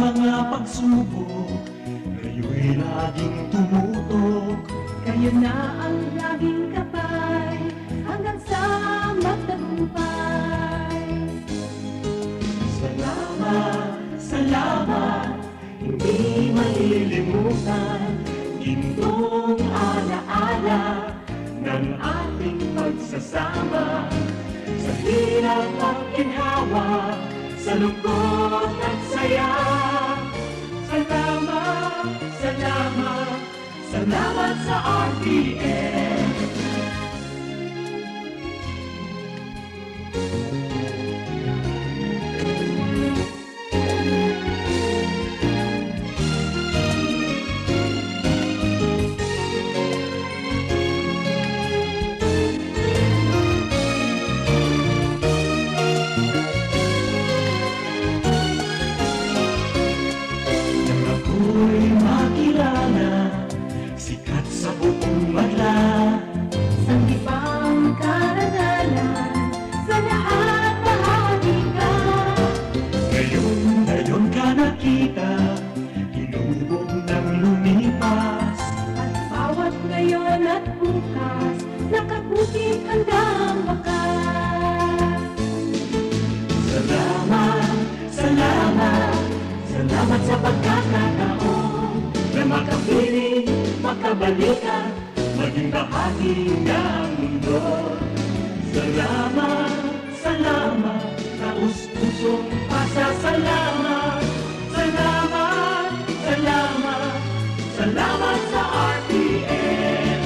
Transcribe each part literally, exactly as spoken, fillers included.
mga pagsubok, kayo'y laging tumutok. Kayo na ang laging gabay hanggang sa magtagumpay. Salamat, salamat, hindi malilimutan. Gintong alaala ng ating pagsasama. Sa hirap at ginhawa, sa lungkot at saya. Salamat, salamat, salamat sa R T M. Nang ako'y makilala, sikat sa buong madla. Sanggipang karanalan, sa lahat bahagi ka. Ngayon, ngayon ka nakita, tinubong ng lumipas. At bawat ngayon at bukas, nakabuti hanggang wakas. Salamat, salamat, salamat sa pagkakataon na makapiling, makabalikan, maging bahagi ng mundo. Salamat, salamat, taos pusong pasasalamat. Salamat, salamat, salamat sa R T M.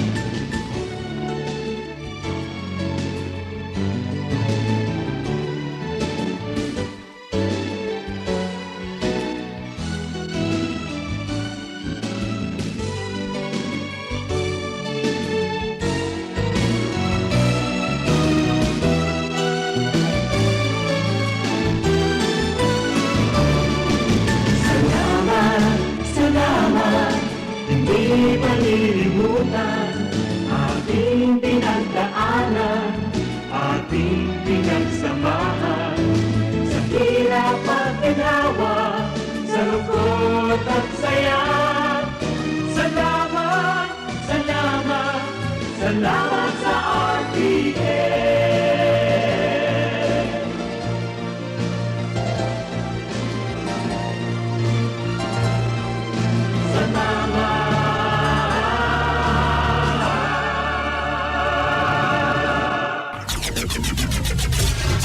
Salamat, salamat, hindi malilimutan ating pinagdaanan, ating pinagsamahan. Sa hirap at ginhawa, sa lungkot at saya. Salamat, salamat, salamat sa R T M. Salamat.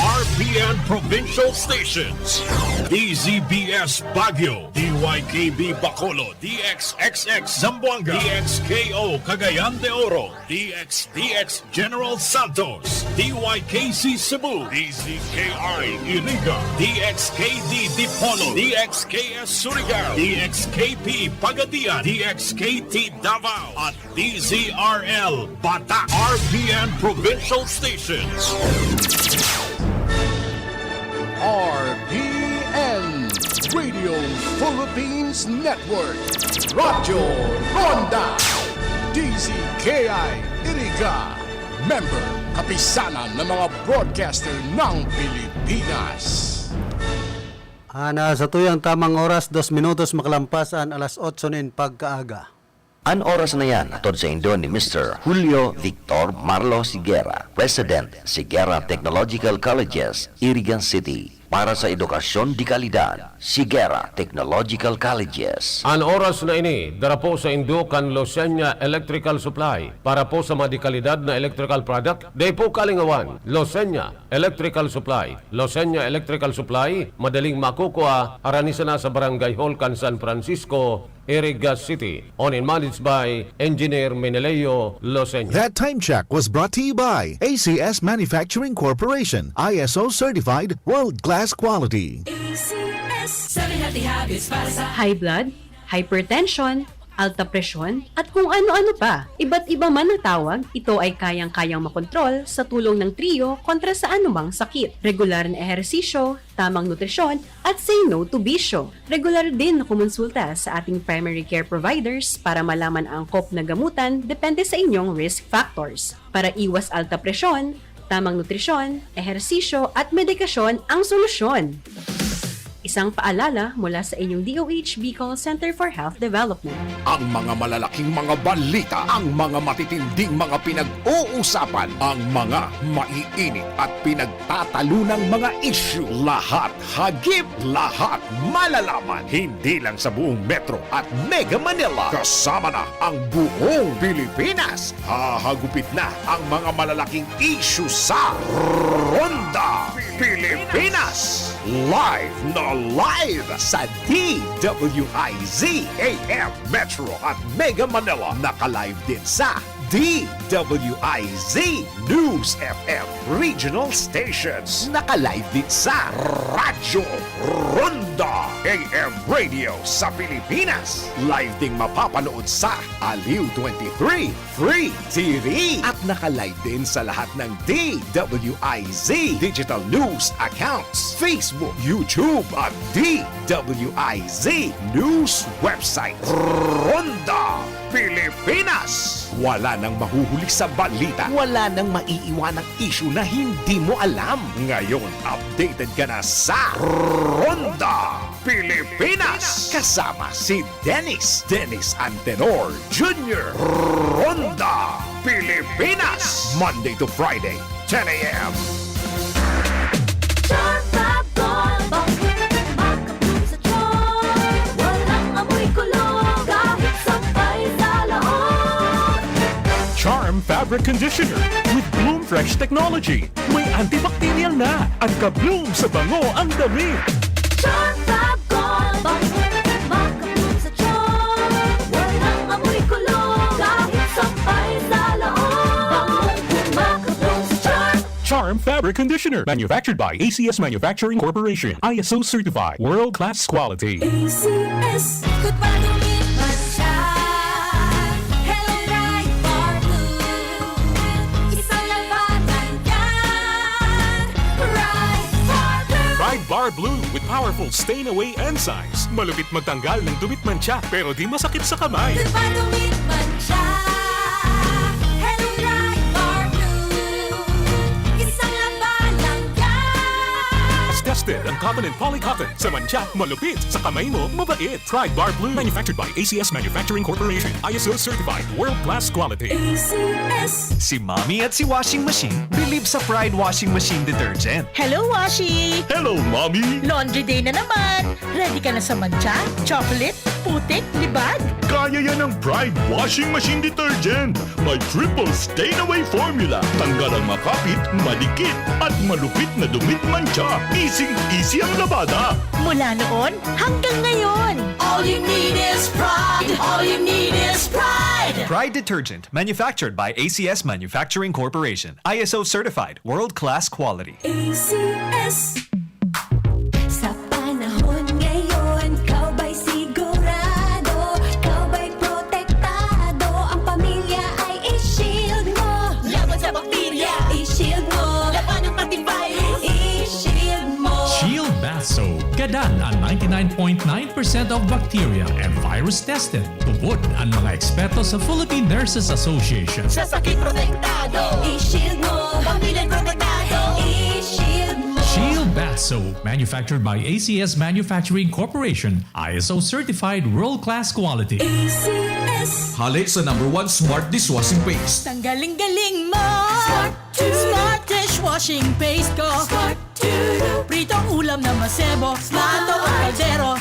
R P N Provincial Stations, D Z B S Baguio, D Y K B Bacolod, D X X X Zamboanga, D X K O Cagayan de Oro, D X D X General Santos, D Y K C Cebu, D Z K I Iriga, D X K D Dipolog, D X K S Surigao, D X K P Pagadian, D X K T Davao, at D Z R L Batak. R P N Provincial Stations. R P N Radio Philippines Network, Radyo Ronda, D Z K I Iriga, member, kapisanan ng mga broadcaster ng Pilipinas. Ana, sa tuyang tamang oras, dos minutos makalampas an alas otso nin pagkaaga. An oras na yan, hatod saindo ni Mister Julio Victor Marlo Siguera, President, Siguera Technological Colleges, Irigan City. Para sa edukasyon de kalidad, Siguera Technological Colleges. An oras na ini, dara po saindo kan Losenya Electrical Supply. Para po sa mga de kalidad na electrical product, dai po kalingawan, Losenya Electrical Supply. Losenya Electrical Supply, madaling makukua, harani sana sa Barangay Hall kan San Francisco, Iriga City. Owned and managed by Engineer Meneleo Losenya. That time check was brought to you by A C S Manufacturing Corporation, I S O certified, world-class quality. A C S, seven healthy habits para sa high blood, hypertension, alta presyon, at kung ano-ano pa. Iba't iba man ang tawag, ito ay kayang-kayang makontrol sa tulong ng Trio kontra sa anumang sakit. Regular na ehersisyo, tamang nutrisyon, at say no to bisyo. Regular din na kumonsulta sa ating primary care providers para malaman ang angkop na gamutan depende sa inyong risk factors. Para iwas alta presyon, tamang nutrisyon, ehersisyo, at medikasyon ang solusyon. Isang paalala mula sa inyong D O H Bicol Center for Health Development. Ang mga malalaking mga balita, ang mga matitinding mga pinag-uusapan, ang mga maiinit at pinagtatalunang mga isyu, lahat hagip, lahat malalaman. Hindi lang sa buong Metro at Mega Manila, kasama na ang buong Pilipinas. Hahagupit na ang mga malalaking isyu sa Ronda Pilipinas. Live na live sa D W I Z A M Metro at Mega Manila. Naka-live din sa D W I Z News F M Regional Stations. Naka-live din sa Radyo Ronda A M Radio sa Pilipinas. Live ding mapapanood sa Aliw twenty-three Free T V. At naka-live din sa lahat ng D W I Z Digital News accounts, Facebook, YouTube, at D W I Z News website. Ronda Pilipinas. Wala nang mahuhuli sa balita. Wala nang maiiwanang isyu na hindi mo alam. Ngayon, updated ka na sa Ronda Pilipinas. Kasama si Dennis, Dennis Antenor Junior. Ronda Pilipinas. Monday to Friday, ten a.m. Charm Fab Gold, makabloom sa charm. Walang amoy kulog, kahit sampay sa loob. Charm Fabric Conditioner with Bloom Fresh Technology. May antibacterial na at ka-bloom sa bango ang damit. Charm Fab Gold, makabloom sa charm. Walang amoy kulog, kahit sampay sa loob. Bangong makabloom sa charm. Charm Fabric Conditioner, manufactured by A C S Manufacturing Corporation, I S O certified, world class quality. A C S. Ikot pa, dumit man siya. Hello, Pride Bar Blue. Isang labanan yan. Pride Bar Blue. Pride Bar Blue with powerful stain away enzymes. Malupit magtanggal ng dumit mantsa, pero di masakit sa kamay. Ikot pa, dumit man siya. Hello, Pride Bar Blue. Isang labanan yan. Tested ang cotton and poly cotton. Sa mantsa, malupit. Sa kamay mo, mabait. Pride Bar Blue. Manufactured by A C S Manufacturing Corporation. I S O certified. World class quality. A C S. Si Mommy at si Washing Machine bilib sa Pride Washing Machine Detergent. Hello, Washi! Hello, Mommy! Laundry day na naman! Ready ka na sa mantsa, chocolate, putik, libag? Kaya yan ng Pride Washing Machine Detergent. May triple stain away formula. Tanggal ang makapit, madikit, at malupit na dumit mantsa. Easy-easy ang labada. Mula noon hanggang ngayon. All you need is Pride. All you need is Pride. Pride Detergent, manufactured by A C S Manufacturing Corporation. I S O certified, world-class quality. A C S. Sa panahon ngayon, ikaw ba'y sigurado? Ikaw ba'y protektado? Ang pamilya ay i-shield mo. Laban sa bakterya, i-shield mo. Labanan pati virus, i-shield mo. Shield Bath Soap. Gadan an ninety-nine point nine percent of bacteria and virus tested. Tubod an mga eksperto sa Philippine Nurses Association. Sa sakit protektado, i-shield mo. Pamilya protektado, i-shield mo. Shield Bath Soap, manufactured by A C S Manufacturing Corporation, I S O certified world-class quality. A C S. Hale sa number one smart dishwashing paste. Tanggaling-galing mo! Smart! Smart dishwashing paste ko! Smart! Pritong ulam na masebo, plato o kaldero.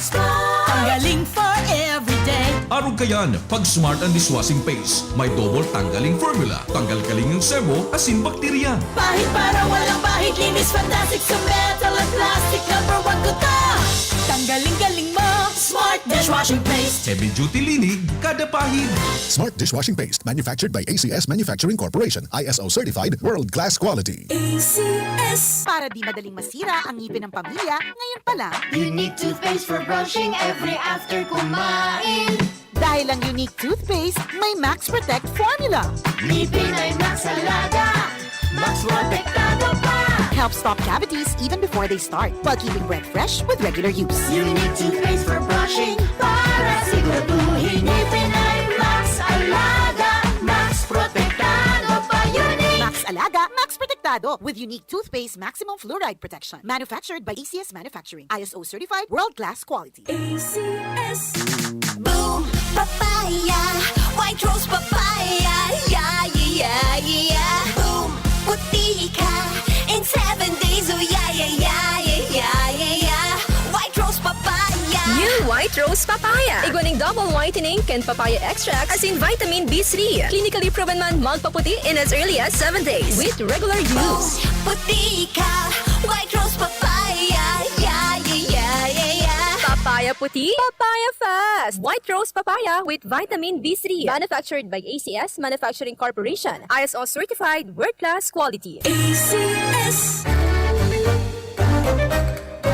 Tanggaling for everyday. Arog kayan, pag Smart ang dishwashing paste, may double tanggaling formula. Tanggal-galing ang sebo asin bakterya. Pahid para walang bahid, linis fantastic sa metal at plastic. Number one ko to. Tanggaling-galing mo, Smart dishwashing paste. Heavy duty linig, kada pahid. Smart dishwashing paste, manufactured by A C S Manufacturing Corporation, I S O certified, world class quality. A C S. Para di madaling masira ang ngipin ng pamilya, ngayon pa lang. Unique toothpaste for brushing every after kumain. Dahil ang Unique toothpaste may Max Protect formula. Ngipin ay Max Alaga, Max Protektado pa. Helps stop cavities even before they start, while keeping breath fresh with regular use. Unique toothpaste for brushing para siguraduhin ngipin ay Max Alaga, Max Protektado pa. Unique. Max Alaga, Max Protektado. protektado with unique toothpaste maximum fluoride protection. Manufactured by A C S Manufacturing. I S O certified, world-class quality. A C S. Boom Papaya, White Rose Papaya, yeah, yeah, yeah, yeah. Boom, puti ka in seven days, oh yeah, yeah, yeah, yeah, yeah, yeah, yeah. White Rose Papaya. New White Rose Papaya. Igwa ning double whitening kan papaya extract, asin vitamin B three. Clinically proven man magpaputi in as early as seven days with regular use. Boom, puti ka, White Rose Papaya, yeah, yeah, yeah, yeah, yeah. Papaya puti, papaya fast. White Rose Papaya with vitamin B three. Manufactured by A C S Manufacturing Corporation. I S O certified, world-class quality. A C S.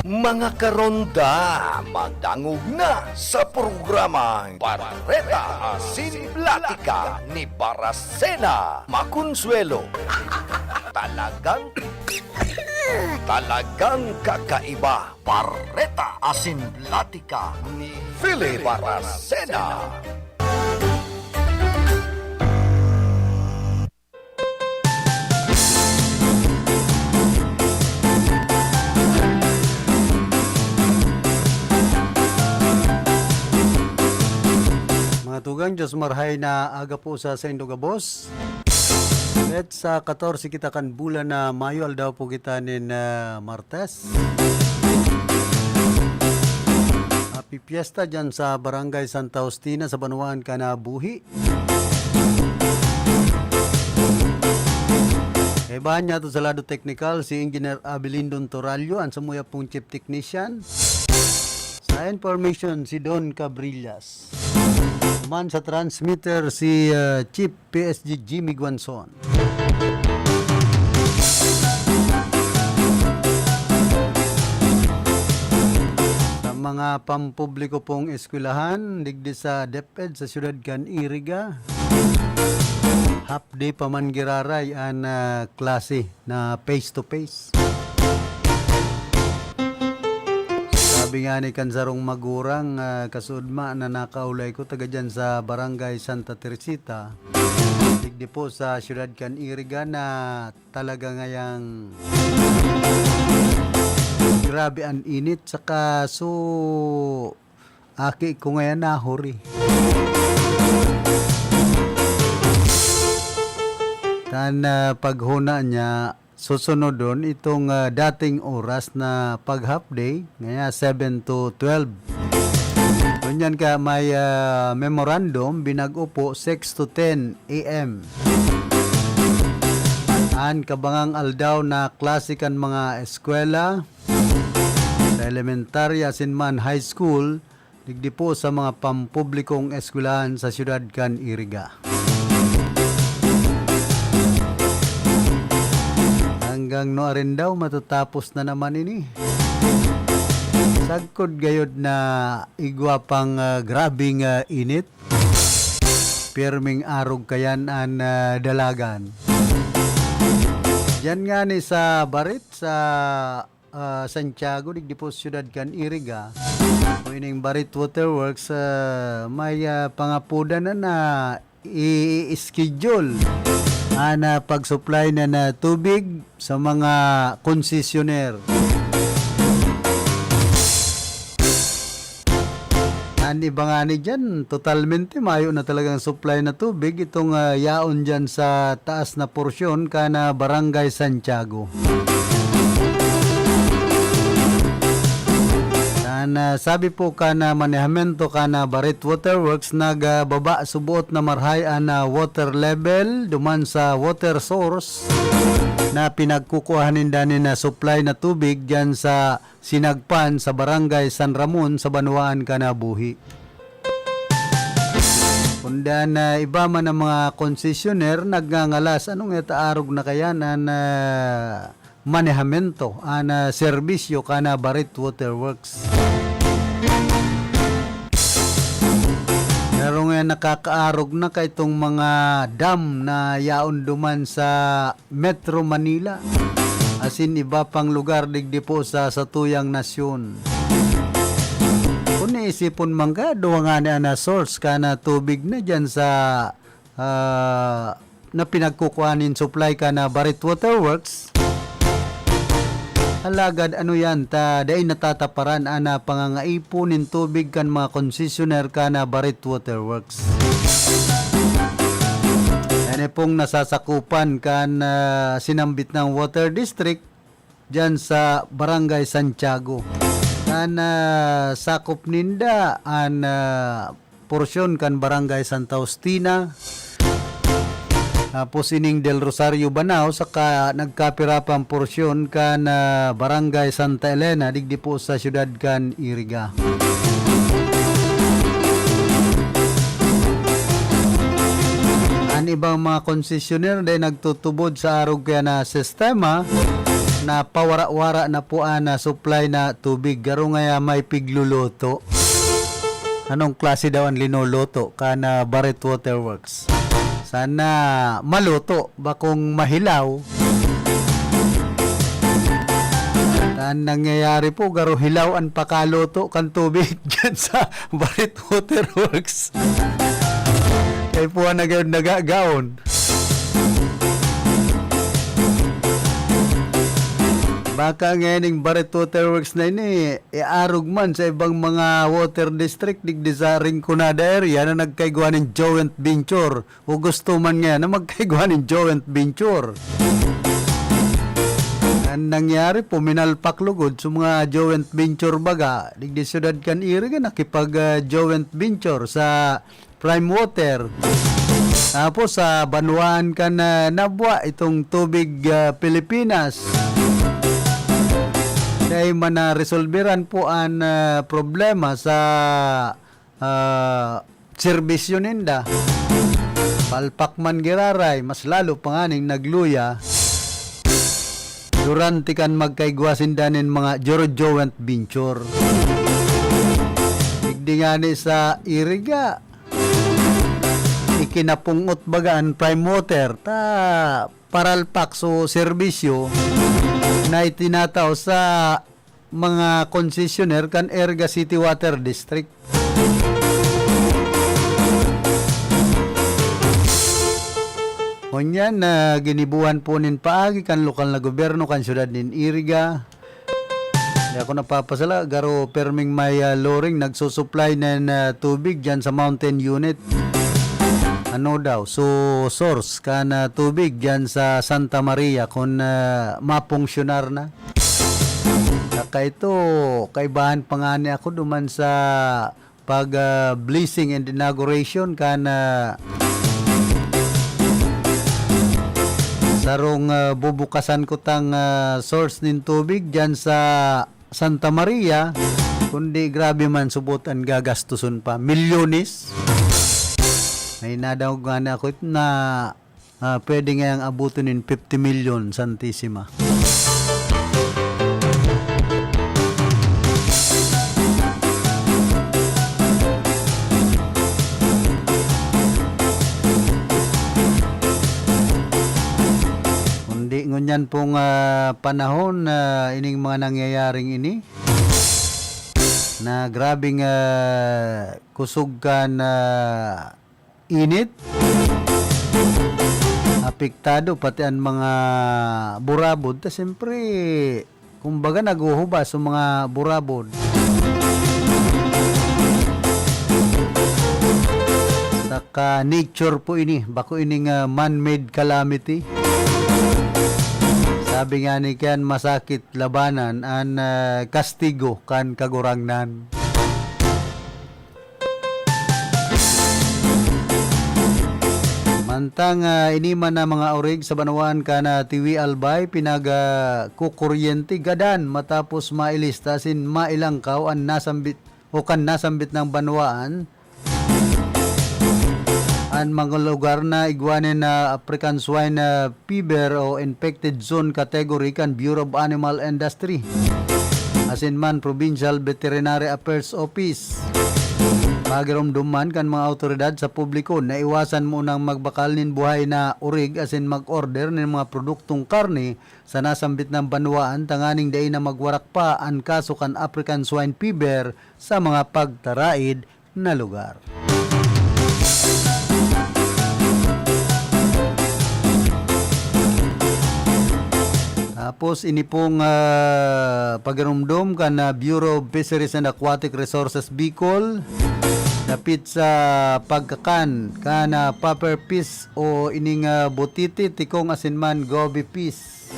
Mga karonda, madangog na sa programang Bareta Asin Platika ni Barasena Maconsuelo. Talagang, talagang kakaiba. Bareta Asin Platika ni Philip Barasena. Mga tugang, Diyos marhay na aga po sa saindo gabos. At sa katorse kita kan bulan na Mayo, aldaw po kita nin, ah, Martes. Happy Fiesta dyan sa Barangay Santa Justina sa Banwaan kan Nabuhi. Kaibahan niya to sa lado teknikal, si Engineer Abelindon Torallo, an samuya pong chief technician. Sa information, si Don Cabrillas. Man sa transmitter, si, ah, Chief P S G Jimmy Guanzon. Sa mga pampubliko pong eskwelahan, digdi sa DepEd sa siyudad kan Iriga, half day pa man giraray an, ah, klase na face to face. Sabi nga ni kan sarong magurang, ah, kasuodma na nakaulay ko, taga dyan sa Barangay Santa Teresita, digdi po sa siyudad kan Iriga, na talaga ngayang grabe an init, saka so, aki ko ngayon nahuri. Tan, ah, paghuna niya, susunodon itong, ah, dating oras na pag half day, ngaya seven to twelve. Ngunyan ka may, ah, memorandum, binag-o po six to ten A M. An kabangang aldaw na klase kan mga eskwela, sa elementarya asin man high school, digdi po sa mga pampublikong eskwelahan sa siyudad kan Iriga. Hanggang nuarin daw matatapos na naman ini? Sagkod gayod na igwa pang, ah, grabeng, ah, init. Pirming arog kayan an, ah, dalagan. Diyan nga ni sa Barit, sa ah, Santiago, digdi po sa siyudad kan Iriga. O ining Barit Waterworks, ah, may, ah, pangapodan na na i-schedule an, ah, pag-supply na na tubig sa mga konsesyoner. An iba ngani diyan, totalmente mayo na talagang supply na tubig itong, ah, yaon diyan sa taas na porsyon kan, ah, Barangay Santiago. An, ah, sabi po kan, ah, manehamento kan, ah, Barit Waterworks, nagbaba sa buot na marahay an, ah, water level duman sa water source na pinagkukuhaan ninda nin, ah, supply na tubig diyan sa Sinagpan sa Barangay San Ramon sa banwaan kan Nabuhi. Kundi an, ah, iba man ang mga konsesyoner nagngangalas, anong itaarog na kaya na, na manehamento, an, ah, serbisyo kan, ah, Barit Waterworks. Pero ngayon nakakaarog na kay itong mga dam na yaon duman sa Metro Manila, asin iba pang lugar digdi po sa satuyang nasyon. Kung iisipon man ka, duwa ngani an source kan tubig na diyan sa, ah, na pinagkukuha nin supply kan, ah, Barit Water Works. Alagad ano yan, ta dai natataparan an, ah, pangangaipo nin tubig kan mga konsesyoner kan, ah, Barit Water Works. Yan pong nasasakupan kan, ah, sinambit na water district diyan sa Barangay Santiago. Kan, ah, sakop ninda an, ah, porsyon kan Barangay Santa Justina, tapos ining Del Rosario, Banao, saka nagkapira pang porsyon kan, ah, Barangay Santa Elena, digdi po sa siyudad kan Iriga. An ibang mga konsesyoner dai nagtutubod sa arog kaya na sistema na pawara-wara na po an, ah, supply na tubig. Garo ngaya may pigluluto. Anong klase daw an linuluto kan, ah, Barit Water Works? Sana maluto, bakong mahilaw. An nangyayari po, garo hilaw an pakaluto kan tubig dyan sa Barit Water Works. Kay puwa na gayod nagagaon. Baka ngayon yung Barit Water Works na ini, iarog man sa ibang mga water district, digdi sa Rinconada area na nagkaigwa nin joint venture. O gusto man ngayon na magkaigwa nin joint venture. Ang nangyari po, minalpak lugod sa mga joint venture baga, digdi siyudad kan Iriga, nakipag, ah, joint venture sa Prime Water. Tapos sa banwaan kan, ah, Nabua, itong Tubig, ah, Pilipinas. Kaya man na resolveran po ang, ah, problema sa, ah, serbisyo ninda. Palpak man giraray, mas lalo pa nganing nagluya. Durante kan magkaigwa sinda nin mga joro joint venture. Digdi ngani sa Iriga, ikinapung-ot baga an Prime Water, ta paralpak so serbisyo na itinatao sa mga konsesyoner kan Iriga City Water District. Ngunyan na ginibuhan po nin paagi kan lokal na gobyerno kan siyudad nin Iriga. Di ako napapasala, garo perming may, ah, loring nagsusupply nin, ah, tubig dyan sa mountain unit. Ano daw? So, source kan, ah, tubig dyan sa Santa Maria kung, ah, mapunsyonar na. Saka ito, kaibahan pa nga ni ako duman sa pag, ah, blessing and inauguration kan, ah, sarong, ah, bubukasan ko tang, ah, source nin tubig dyan sa Santa Maria, kundi grabe man subot an gagastuson pa. Milyones. May nadangog nga na ako na, ah, pwede ngayang abutin nin fifty million, Santisima. Kundi ngunyan pong, ah, panahon na ining mga nangyayaring ini, na grabing, ah, kusog kan, ah, init. Apektado pati an mga burabod. Ta siyempre, kumbaga, naghuhubas sa mga burabod. Saka nature po ini, bako ining, ah, man-made calamity. Sabi nga ni Ken, masakit labanan an, ah, kastigo kan Kagurangnan. Mantang, ah, ini man na mga orig sa banwaan kan, ah, Tiwi Albay, pinag, ah, kukuryente gadan matapos mailista sin mailangkaw an nasambit o kan nasambit na banwaan. An mga lugar na igwa nin African Swine, ah, Fever o Infected Zone category kan Bureau of Animal Industry, asin man Provincial Veterinary Affairs Office. Pagiromdoman kan mga awtoridad sa publiko na iwasan munang magbakal nin buhay na orig asin mag-order nin mga produktong karne sa nasambit na banwaan tanganing dai na magwarak pa an kaso kan African Swine Fever sa mga pagtaraid na lugar. Tapos ini pong, ah, pagirumdom kan, ah, Bureau of Fisheries and Aquatic Resources Bicol, dapit sa pagkakan kan, ah, puffer fish o ining, ah, butiti, tikong asin man, goby fish.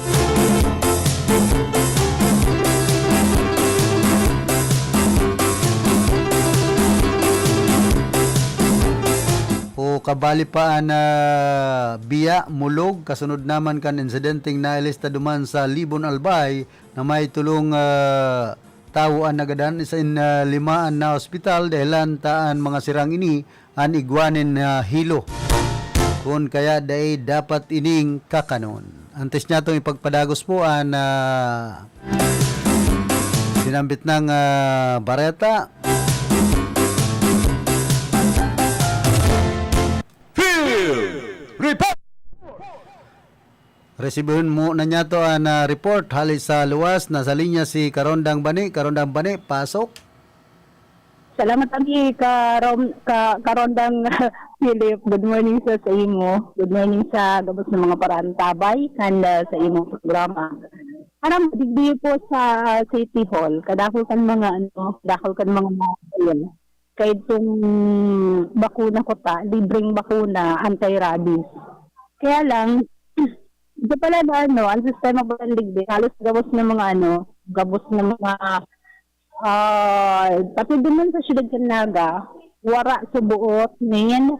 O kabali pa an, ah, biya, mulog, kasunod naman kan insidenteng nailista duman sa Libon, Albay, na may tolong, ah, tawo an nagadan, isa in, ah, lima an naospital dahelan ta an mga sirang ini an igwa nin, ah, hilo. Kun kaya dai dapat ining kakanon. Antes niya itong ipagpadagos po an, ah, sinambit ng, ah, bareta. Field Report! Resibihon mo na niya to an, ah, report hali sa luwas. Nasa linya si Karondang Bani. Karondang Bani, pasok. Salamat kami, Karom-, Ka-, Karondang Philip. Good morning sa, sa imo. Good morning sa gabos ng mga paraantabay kan, ah, sa imong programa. Aram, digdi po sa, ah, City Hall, kadakol kan mga ano, kadakol kan mga ayun. Kaya itong bakuna ko ta, libreng bakuna, anti-rabies. Kaya lang, ito pala na ano, ang sistema pala ng digdi, halos gabos ng mga ano, gabos ng mga, ah, pati din man sa siyudad kan Naga, wara sa buot nin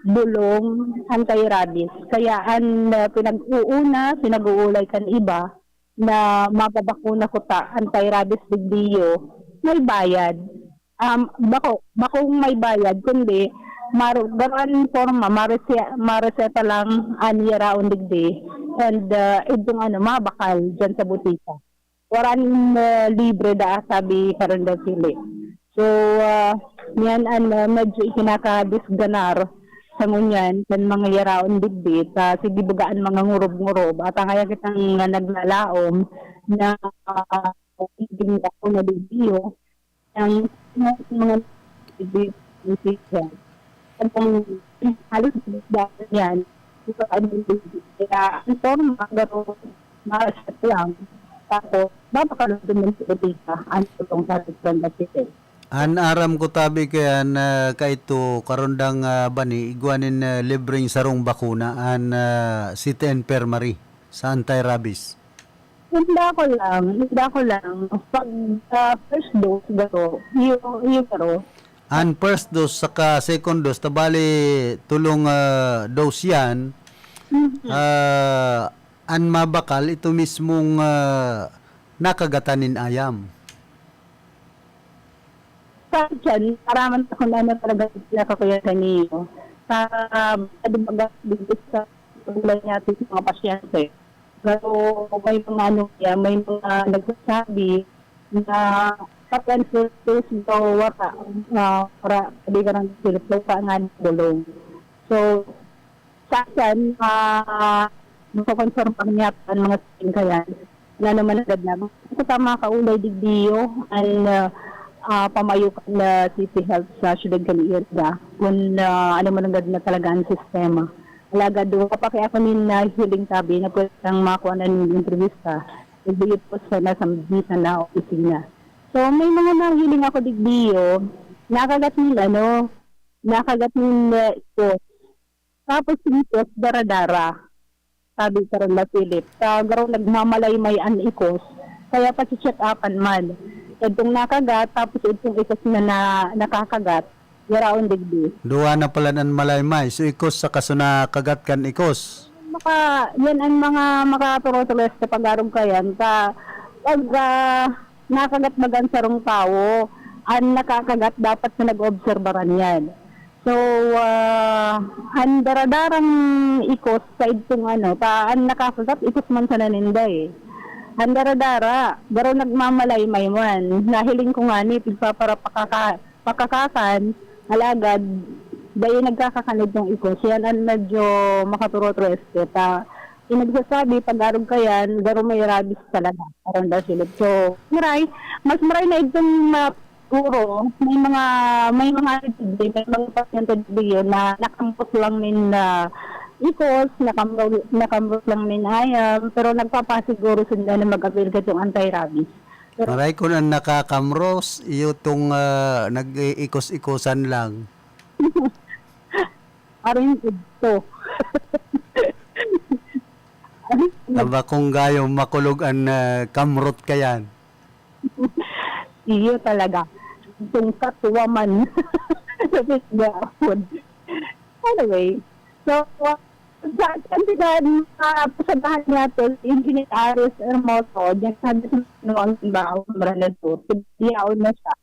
bulong anti-rabies. Kaya ang, ah, pinag-uuna, pinag-uulay kan iba na mapabakuna ko ta anti-rabies digdiyo, may bayad. Um, bako, bakong may bayad, kundi mar-, garo an porma, marese-, mareseta lang an yaraon digdi. And, ah, idtong ano, mabakal dyan sa butika. Wara nin, ah, libre daa, sabi Karandang Philip. So, ah, yan an, ah, medyo ikinakadisganar sa ngunyan kan mga yaraon digdi, ta sige baga an mga ngurob-ngurob. At ang kaya kitang, ah, naglalaom na, ah, hindi ako naliliyo ng mga digdi. Ang halos dapat yan. Ito ang digdi. Kaya ang forma, garo, malasat lang. Tapos, babakalon din ng politika ang tulong sa San Vicente. An aram ko tabi kaya na kaito, Karondang, ah, Bani, igwa nin, ah, libreng sarong bakuna, an, ah, City Infirmary sa anti-rabies. Inda ko lang, inda ko lang. Pag, ah, first dose, garo, iyo, iyo, garo. An first dose saka second dose, tabali tulong, ah, dose yan. Mhm. Ah, an mabakal, ito mismong, ah, nakagatan nin ayam. Sa tiyan, naraman ko kung ano talaga ang pinakakuya sa niyo. Sa, sa, di ba, sa, sa, sa mga pasyente. Pero may mga ano kaya, may mga nagsasabi na pag-, daw wala, ah, wala, sabi ka ng sila, wala nga ng bulong. So, sa akin, ah, makokonfirm pa niya ang mga sabihin kaya. Wala naman agad na. Sa tama ka, ulay digdiyo, ang, ah, ah, pamayo kan, ah, City Health sa siyudad kan Iriga. Kung, ah, ano man agad na talaga ang sistema. Alagad, wala pa kaya ako nin nahiling sabi na pwede kang makuha na nin entrevista. Hindi po sa nasa bisan na opisina. So, may mga nahiling ako digdiyo, nakagat nila, no? Nakagat nila ito. Tapos, ipos, dara-dara. Sabi ka rin na Philip. Sa garo nagmamalaymay an ikos, kaya paki-check-upan man. Itong nakagat, tapos itong ikos na, na nakakagat, yaraon digdi. Duwa na pala an malaymay. So, ikos saka so nakagat kan ikos. Maka, yan ang mga makaturotuloy sa pag-arog kayan. Sa pag, ah, nakagat baga an sarong tawo, an nakakagat dapat na nag-obserbaran yan. So, ah, an daradarang ikos sa idtong ano, ta, an nakakagat, ikos man sana ninda eh. An daradara, garo nagmamalaymay man. Nahiling ko nga ni, pigpapara pakaka-, pakakakan, alagad, dai nagkakakan idtong ikos. Yan an medyo makaturotro este. Ta, yung nagsasabi, pag-arog ka yan, garo may rabies talaga. Parang daw silid. So, maray, mas maray na idtong ma-, Siguro, may mga, may mga ano digdi, may mga pasyente digdi yun na nakambot lang nin, ah, Ikos, nakamro-, nakamrot lang nin ayam, pero nagpapasiguro sinda na mag-avail ka itong anti-rabies. Pero Maray ko na nakakamros, iyo tong, ah, nag-iikos-ikosan lang. Arin ito. Arin ito. Aba, kung gayo makulog an, ah, kamrot ka yan. Iyo talaga. Itong katuwa man. Sa Fitzgerald. Anyway, so, sa kantidad, uh, pasabahan niya to, si Engineer Aris Hermoso, diyan sa San Juan, Cubao, Camarines Sur, yaon na siya.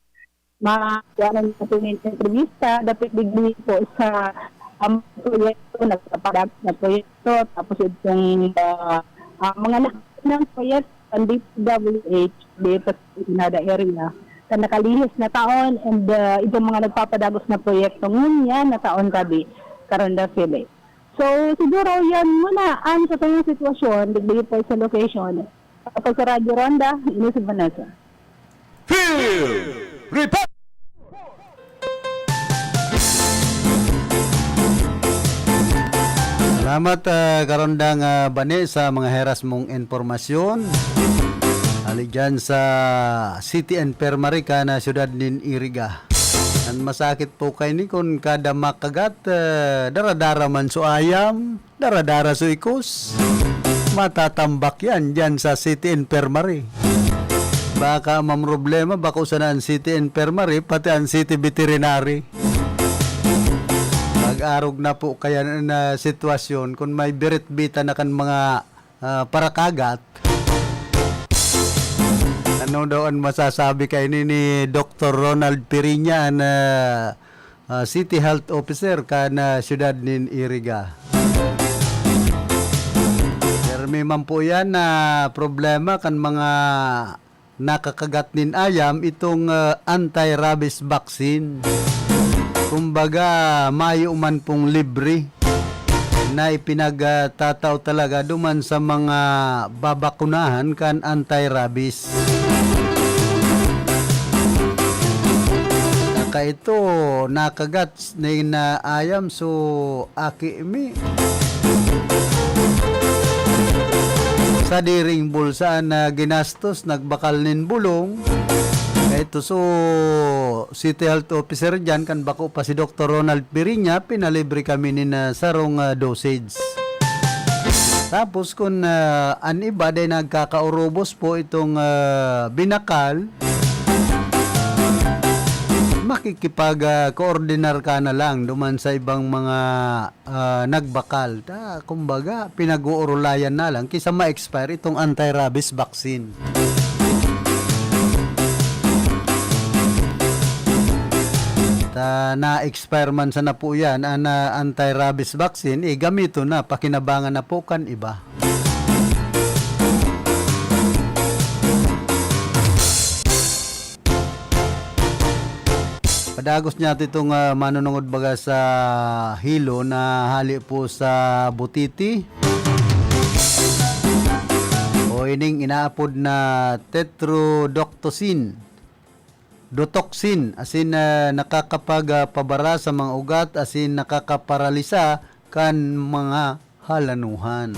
Ma-, ano na po yung entrevista, dapit digdi po sa, um, proyekto, nagpapalag na proyekto, tapos itong, ah, ah, mga nakikinang proyekto, ang D P W H, dito sa Ensenada area, sa nakalihis na taon, and, ah, itong mga nagpapadagos na proyekto ngunyan na taon, kabi, Karonda Philip. So, siguro yan muna ang sa kanyang sitwasyon, digdi po sa location. Tapos sa Radyo Ronda, ini si Vanessa. Field Report! Salamat, ah, Karondang, ah, Bani, sa mga heras mong impormasyon. Ali dyan sa City Infirmary kan, ah, siyudad nin Iriga. An masakit po kaini kun kada makagat, ah, dara-dara man so ayam, dara-dara so ikos. Matatambak yan dyan sa City Infirmary. Baka mamroblema, bako sana an City Infirmary, pati an City Veterinary. Pag-arog na po kaya na sitwasyon, kung may birit-bita na kan mga, ah, parakagat, ano daw an masasabi kaini ni Doktor Ronald Piriña, an, ah, ah, City Health Officer kan, ah, siyudad nin Iriga. Pirmi man po yan na problema kan mga nakakagat nin ayam itong, ah, anti-rabies vaccine. Kumbaga, mayo man pong libre na ipinagtatao talaga duman sa mga babakunahan kan anti-rabies. Saka ito, nakagat nin, ah, ayam, so, aki mi. Sadiring bulsa na ginastos, nagbakal nin bulong. Ito, so, City Health Officer dyan, kan bako pa si Doktor Ronald Piriña, pinalibre kami nin, ah, sarong, ah, dosage. Tapos kun, ah, an iba day nagkakaurobos po itong, ah, binakal, makikipag, ah, koordinar ka na lang duman sa ibang mga, ah, nagbakal. Ta, kumbaga, pinag-uurulayan na lang kaysa ma-expire itong anti-rabies vaccine. Ta, na-expire man sana po yan, an, ah, anti-rabies vaccine, eh, gamiton na, pakinabangan na po kan iba. Padagos niya itong, ah, manunungod baga sa Hilo na hali po sa Butiti. O ining inaapod na tetrodotoxin, dotoxin, asin, ah, nakakapag, ah, pabara sa mga ugat, asin nakakaparalisa kan mga halanuhan.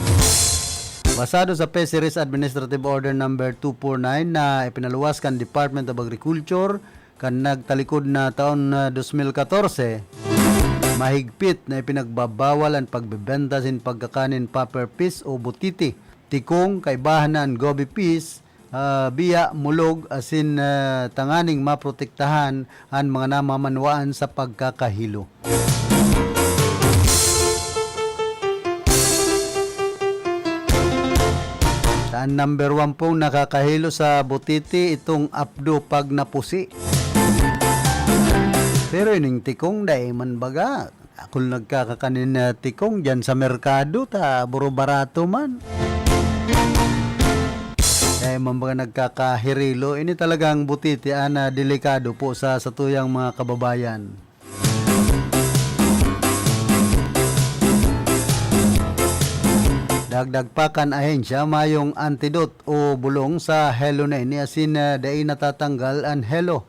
Basado sa Fisheries Administrative Order Number two four nine na ipinaluwas kan Department of Agriculture kan nagtalikod na taon na dos mil katorse, mahigpit na ipinagbabawal an pagbebenta sin pagkakan nin puffer fish o butiti, tikong, kaibahan na an goby fish, ah, biya, mulog, asin, ah, tanganing maprotektahan an mga namamanwaan sa pagkakahilo. Sa number one pong nakakahilo sa butiti, itong apdo pag napusi. Pero ining tikong, dai man baga. Ako nagkakakanin na tikong dyan sa merkado, ta buro barato man. Kaya man baga nagkakahirilo, ini talagang butiti, ana, delikado po sa satuyang mga kababayan. Dagdag pa kan ahensya, mayong antidote o bulong sa helo na ini asin, ah, dai natatanggal an helo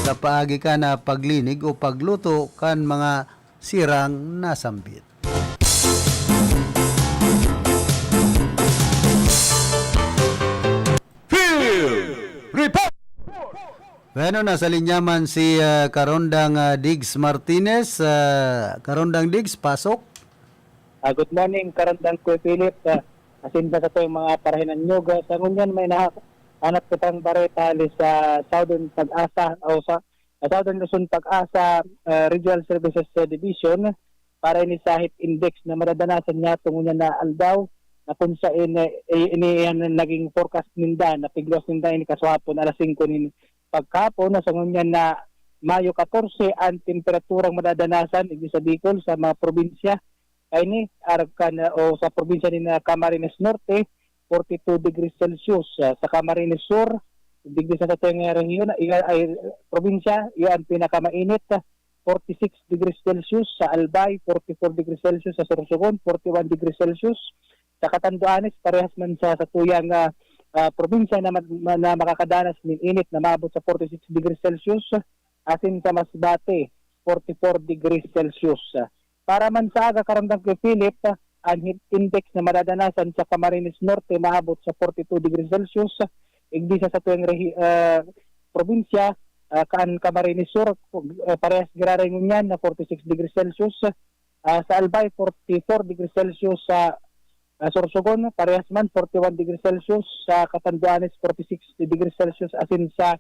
sa paagi kan, ah, paglinig o pagluto kan mga sirang nasambit. Bueno, nasa linya man si, ah, Karondang, ah, Diggs Martinez. Ah, Karondang Diggs, pasok. Ah, good morning, Karondang Kuya Philip. Ah, asin pa sa tuwing mga parahinan nyo, ah, sa ngunyan may nahanap kitang bareta hali sa Southern Pag-asa o sa, sa Southern Luzon Pag-asa, ah, Regional Services, ah, Division para ini sa heat index na madadanasan niya tungod niya na aldaw na kung sa ini, ini, ini yan ang naging forecast ninda na pigluwas ninda ini kasuhapon alas singko nin pagkahapon na sa ngunyan na Mayo katorse ang temperaturang madadanasan igdi sa Bicol sa mga probinsya. Kaini, arag kan, o sa probinsya ni na Camarines Norte, forty-two degrees Celsius. Ah, sa Camarines Sur, digdi sa satuyang rehiyon, iya, ay, probinsya, iya ang pinakamainit, forty-six degrees Celsius. Sa Albay, forty-four degrees Celsius. Sa Sorsogon, forty-one degrees Celsius. Sa Catanduanes, parehas man sa satuyang, ah, ah, probinsya na, ma-, na makakadanas nin init na maabot sa forty-six degrees Celsius. Asin sa Masbate, forty-four degrees Celsius. Para man sa aga, Karondang Kuya Philip, ang heat index na madadanasan sa Camarines Norte maabot sa forty-two degrees Celsius. Igdi sa satuyang rehi-, ah, probinsya, ah, kan Camarines Sur, ah, parehas giraray ngunyan na forty-six degrees Celsius. Ah, sa Albay, forty-four degrees Celsius. Sa, ah, Sorsogon, parehas man, forty-one degrees Celsius. Sa Catanduanes, forty-six degrees Celsius. Asin sa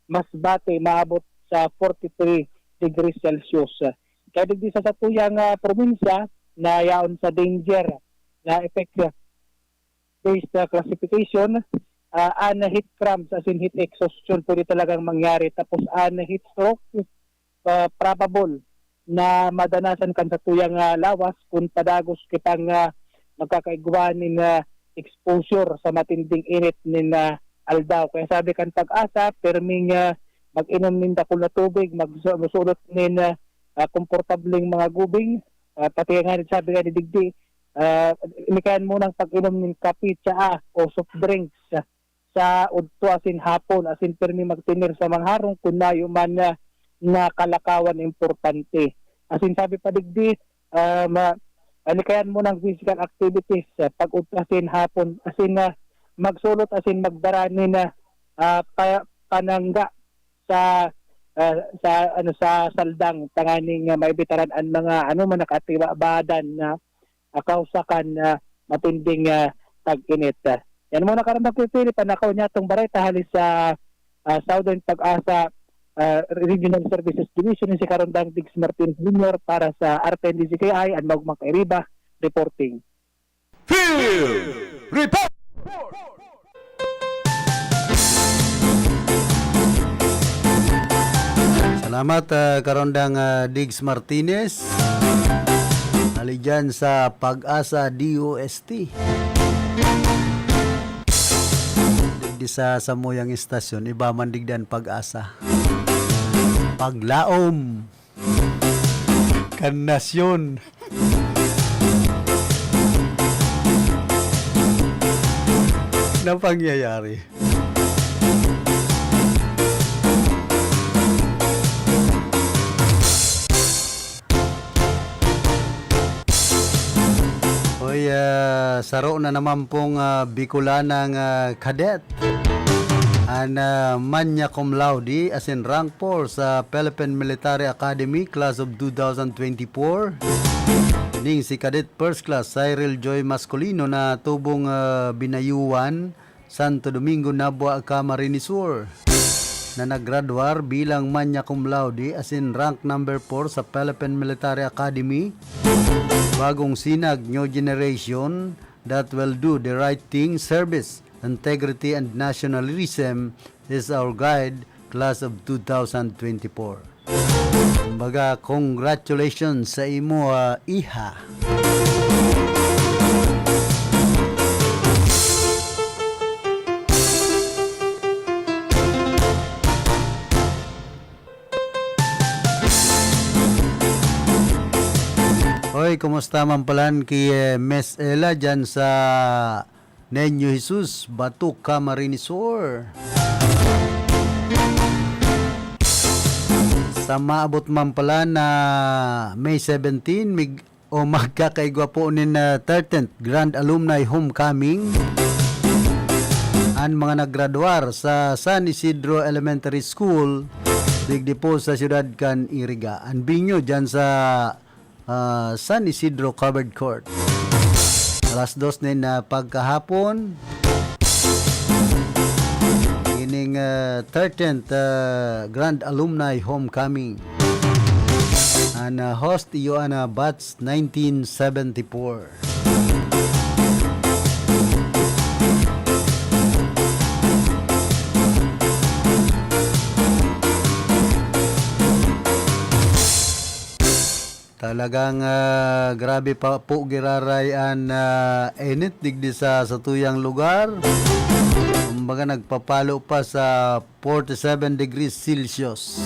Masbate, maabot sa forty-three degrees Celsius. Kaya digdi sa satuyang, ah, probinsya na yaon sa danger na effect, ah, based sa classification, ah, an heat cramps asin heat exhaustion pwede talagang mangyari. Tapos an heat stroke, ah, probable na madanasan kan satuyang, ah, lawas kun padagos kitang, ah, magkakaigwa nin, ah, exposure sa matinding init nin, ah, aldaw. Kaya sabi kan Pag-asa, perming, ah, mag-inom nin dakul na tubig, magsu-, magsulot nin, ah, ah, komportableng mga gubing, ah, pati nga sabi nga ni digdi, ah, likayan mo ng pag-inom nin kape, tsaa o soft drinks, ah, sa udto asin hapon, asin pirmi magtener sa mga harong kun mayo man na, na kalakawan importante. Asin sabi pa digdi, ah, ma-, likayan mo ng physical activities, ah, pag-udto asin hapon, asin na magsulot asin magdara nin, ah, ah, pa-, panangga sa, ah, sa, ano, sa saldang tanganing, ah, maibitaran an mga, ano, man nakatiwa-badan na, ah, kausa kan, ah, matinding, ah, tag-init. Yan muna, Karandang Kuya Philip, ang nakaw niya itong bareta hali sa, ah, Southern Pag-asa, ah, Regional Services Division, si Karandang Diggs Martinez Junior para sa R T N D Z K I, ang Maugmang Kairiba, reporting. Field Report! Salamat, ah, Karondang, ah, Diggs Martinez. Hali dyan sa Pag-asa D O S T. Digdi sa samuyang istasyon, iba man digdan Pag-asa. Paglaom kan nasyon na pangyayari. Oy, ah, saro na naman pong, ah, Bicolanang, ah, cadet. An, ah, magna cum laude asin rank four sa Philippine Military Academy Class of two thousand twenty-four, ning si Cadet First Class Cyril Joy Masculino na tubong, ah, Binayuan, Santo Domingo, Nabua, Camarines Sur, na naggraduar bilang magna cum laude asin rank number four sa Philippine Military Academy, Bagong Sinag, New Generation, that will do the right thing, service, integrity, and nationalism is our guide, class of two thousand twenty-four. Kumbaga, congratulations sa imo, ah, iha. Oy, kumusta man palan ki, eh, Miss Ella dyan sa Niño Jesus, Bato, Camarines Sur? Sa maabot man pala na May seventeen, mig-, o magkakaigwa po nin, ah, thirteenth Grand Alumni Homecoming. an mga naggraduar sa San Isidro Elementary School, digdi po sa siyudad kan Iriga. An venue diyan sa, ah, San Isidro Covered Court. Alas dos nin, ah, pagkahapon, ining, ah, thirteenth, ah, Grand Alumni Homecoming. An, ah, host iyo an, ah, batch nineteen seventy-four. Talagang, ah, grabe pa po giraray an, ah, init digdi sa satuyang lugar. Kumbaga, nagpapalo pa sa forty-seven degrees Celsius.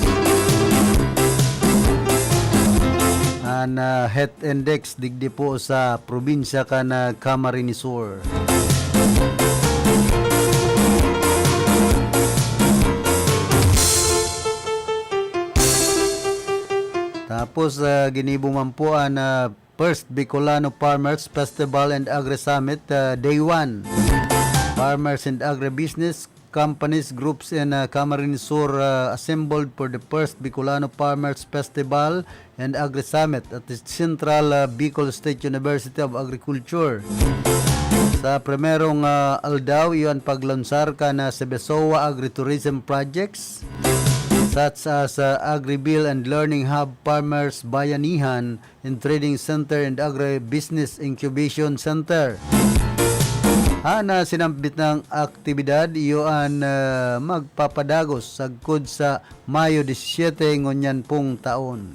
An, ah, heat index digdi po sa probinsya kan, ah, Camarines Sur. Tapos, ah, ginibo man po an, ah, First Bicolano Farmers Festival and Agri-Summit, ah, Day one. Farmers and agribusiness companies, groups in, ah, Camarines Sur, ah, assembled for the first Bicolano Farmers Festival and Agri-Summit at the Central, ah, Bicol State University of Agriculture. Sa primerong, ah, aldaw, iyon paglansar kan, ah, Sebesoa Agritourism Projects, such as, ah, Agribill and Learning Hub, Farmers Bayanihan, and Trading Center and Agribusiness Incubation Center. An, ah, sinambit na aktibidad iyo an, ah, magpapadagos sagkod sa Mayo disisiete ngunyan pong taon.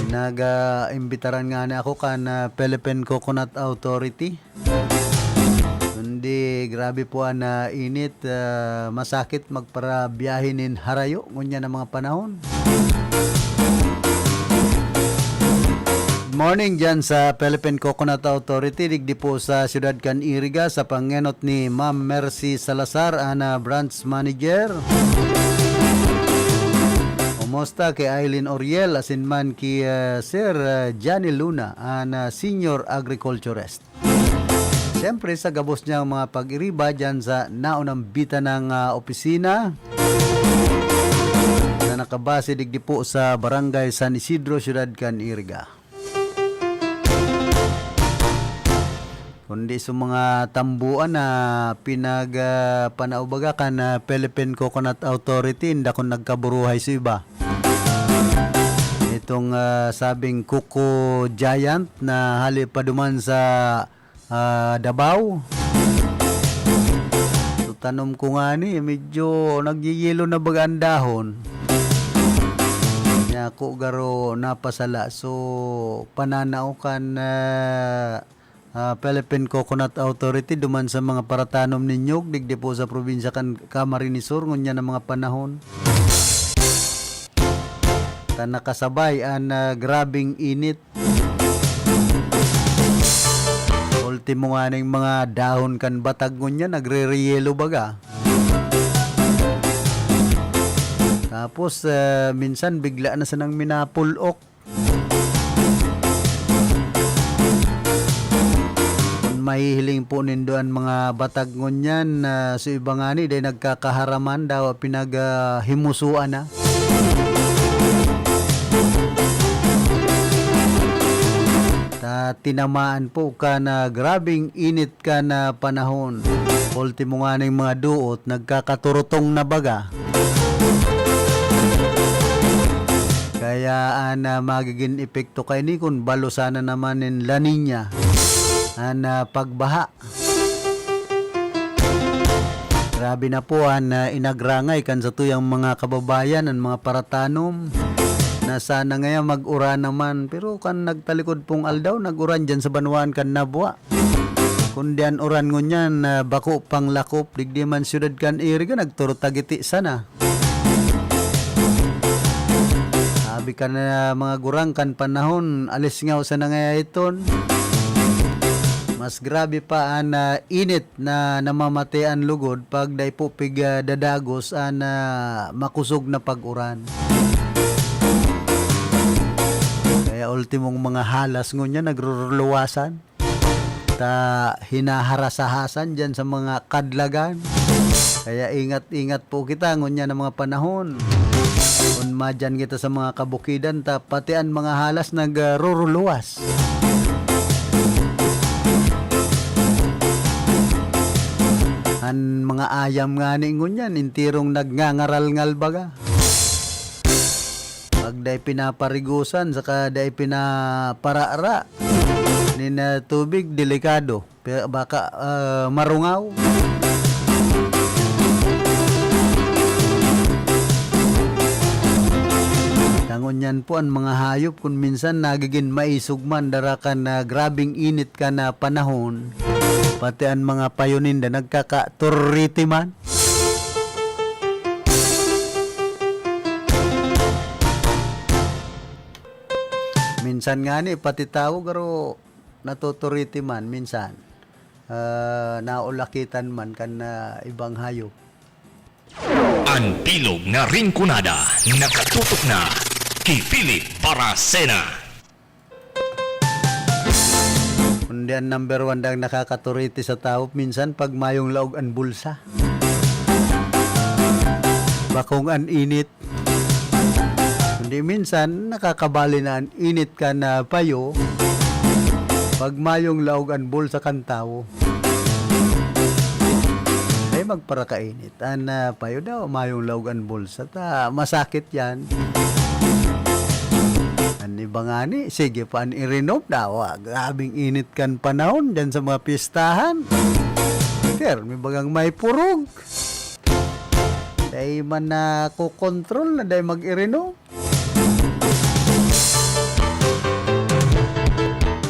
Nag, ah, imbitaran ngani ako kan, ah, Philippine Coconut Authority. Kundi grabe po an, ah, init, ah, masakit magparabiyahe nin harayo ngunyan na mga panahon. Good morning diyan sa Philippine Coconut Authority, digdi po sa siyudad kan Iriga, sa pangenot ni Ma'am Mercy Salazar, an, ah, branch manager. Kumusta ki Aileen Oriel, asin man ki, ah, Sir, ah, Johnny Luna, an, ah, senior agriculturist? Siyempre, sa gabos niyang mga pag-iriba diyan sa naunambitan ng, ah, opisina na nakabase digdi po sa Barangay San Isidro, Siyudad kan Iriga. Kundi sa mga tambuan na pinag, ah, panaubaga kan, ah, Philippine Coconut Authority, inda kun nagkaburuhay sa iba. Itong, ah, sabing Coco Giant na hali pa duman sa, ah, Davao. So, tanom ko ngani, medyo nagyeyelo na baga an dahon. Kaya ako garo napasala. So, pananao kan, ah, ah, Philippine Coconut Authority duman sa mga paratanom nin nyog digdi po sa probinsya kan Camarines Sur ngunyan na mga panahon. Ta nakasabay an, ah, grabeng init. Ultimo nganing mga dahon kan batag ngunyan nagrereyelo baga. Tapos, ah, minsan bigla na sanang minapul-ok. Kun mahihiling po nindo an mga batag ngunyan, ah, so iba ngani dai nagkakaharaman, dawa pinag, ah, himusuan na. Ta tinamaan po kan, ah, grabeng init kan, ah, panahon. Ultimo nganing mga duot, nagkakaturutong na baga. Kaya an, ah, magigin epekto kaini kun balosan na naman nin La Niña an, ah, pagbaha. Grabe na po an, ah, inagrangay kan satuyang mga kababayan, an mga paratanom na sana ngayan mag-uran naman. Pero kan nagtalikod pong aldaw, nag-uran diyan sa banwaan kan Nabua. Kundi an uran ngunyan, ah, bako pang lakop, digdi man siyudad kan Iriga, nagturo tagiti sana. Abi kan mga gurang kan panahon, alis nga usa na nga iton. Mas grabe pa an, ah, init na namamate an lugod pag dai po pig, ah, dadagos an, ah, makosog na pag-uran. Kaya ultimong mga halas ngunyan nagruruluwasan. sa hinaharasahasan diyan sa mga kadlagan. Kaya ingat-ingat po kita ngunyan na mga panahon. Kun madyan kita sa mga kabukidan ta, pati an mga halas nagruruluwas. An mga ayam ngani ngunyan, enterong nagngangaralngal baga. Pag dai pinaparigusan saka dai pinaparara nin, ah, tubig, delikado. Pe-, baka, ah, marungaw. Tangon yan po, an mga hayop kun minsan nagigin maisog man dara kan, ah, grabeng init kan, ah, panahon. Pati an mga payo ninda nagkakaturiti man. Minsan ngani, pati tawo garo natuturiti man, minsan, ah, naulakitan man kan, ah, ibang hayop. An bilog na Rinconada, nakatutok na ki Philip Baracena. Kundi an number one dang nakakaturiti sa tawo, minsan pag mayong laog an bulsa. Bakong an init. Kundi minsan, nakakabali na an init kan payo, pag mayong laog an bulsa kan tawo. Ay, magparakainit. An, ah, payo daw, mayong laog an bulsa ta masakit yan. An iba ngani, sige pa an irinom daw, ah, grabeng init kan panahon diyan sa mga pistahan. Ter, may bagang may purog. Dai man nakokontrol na dai mag-irinom.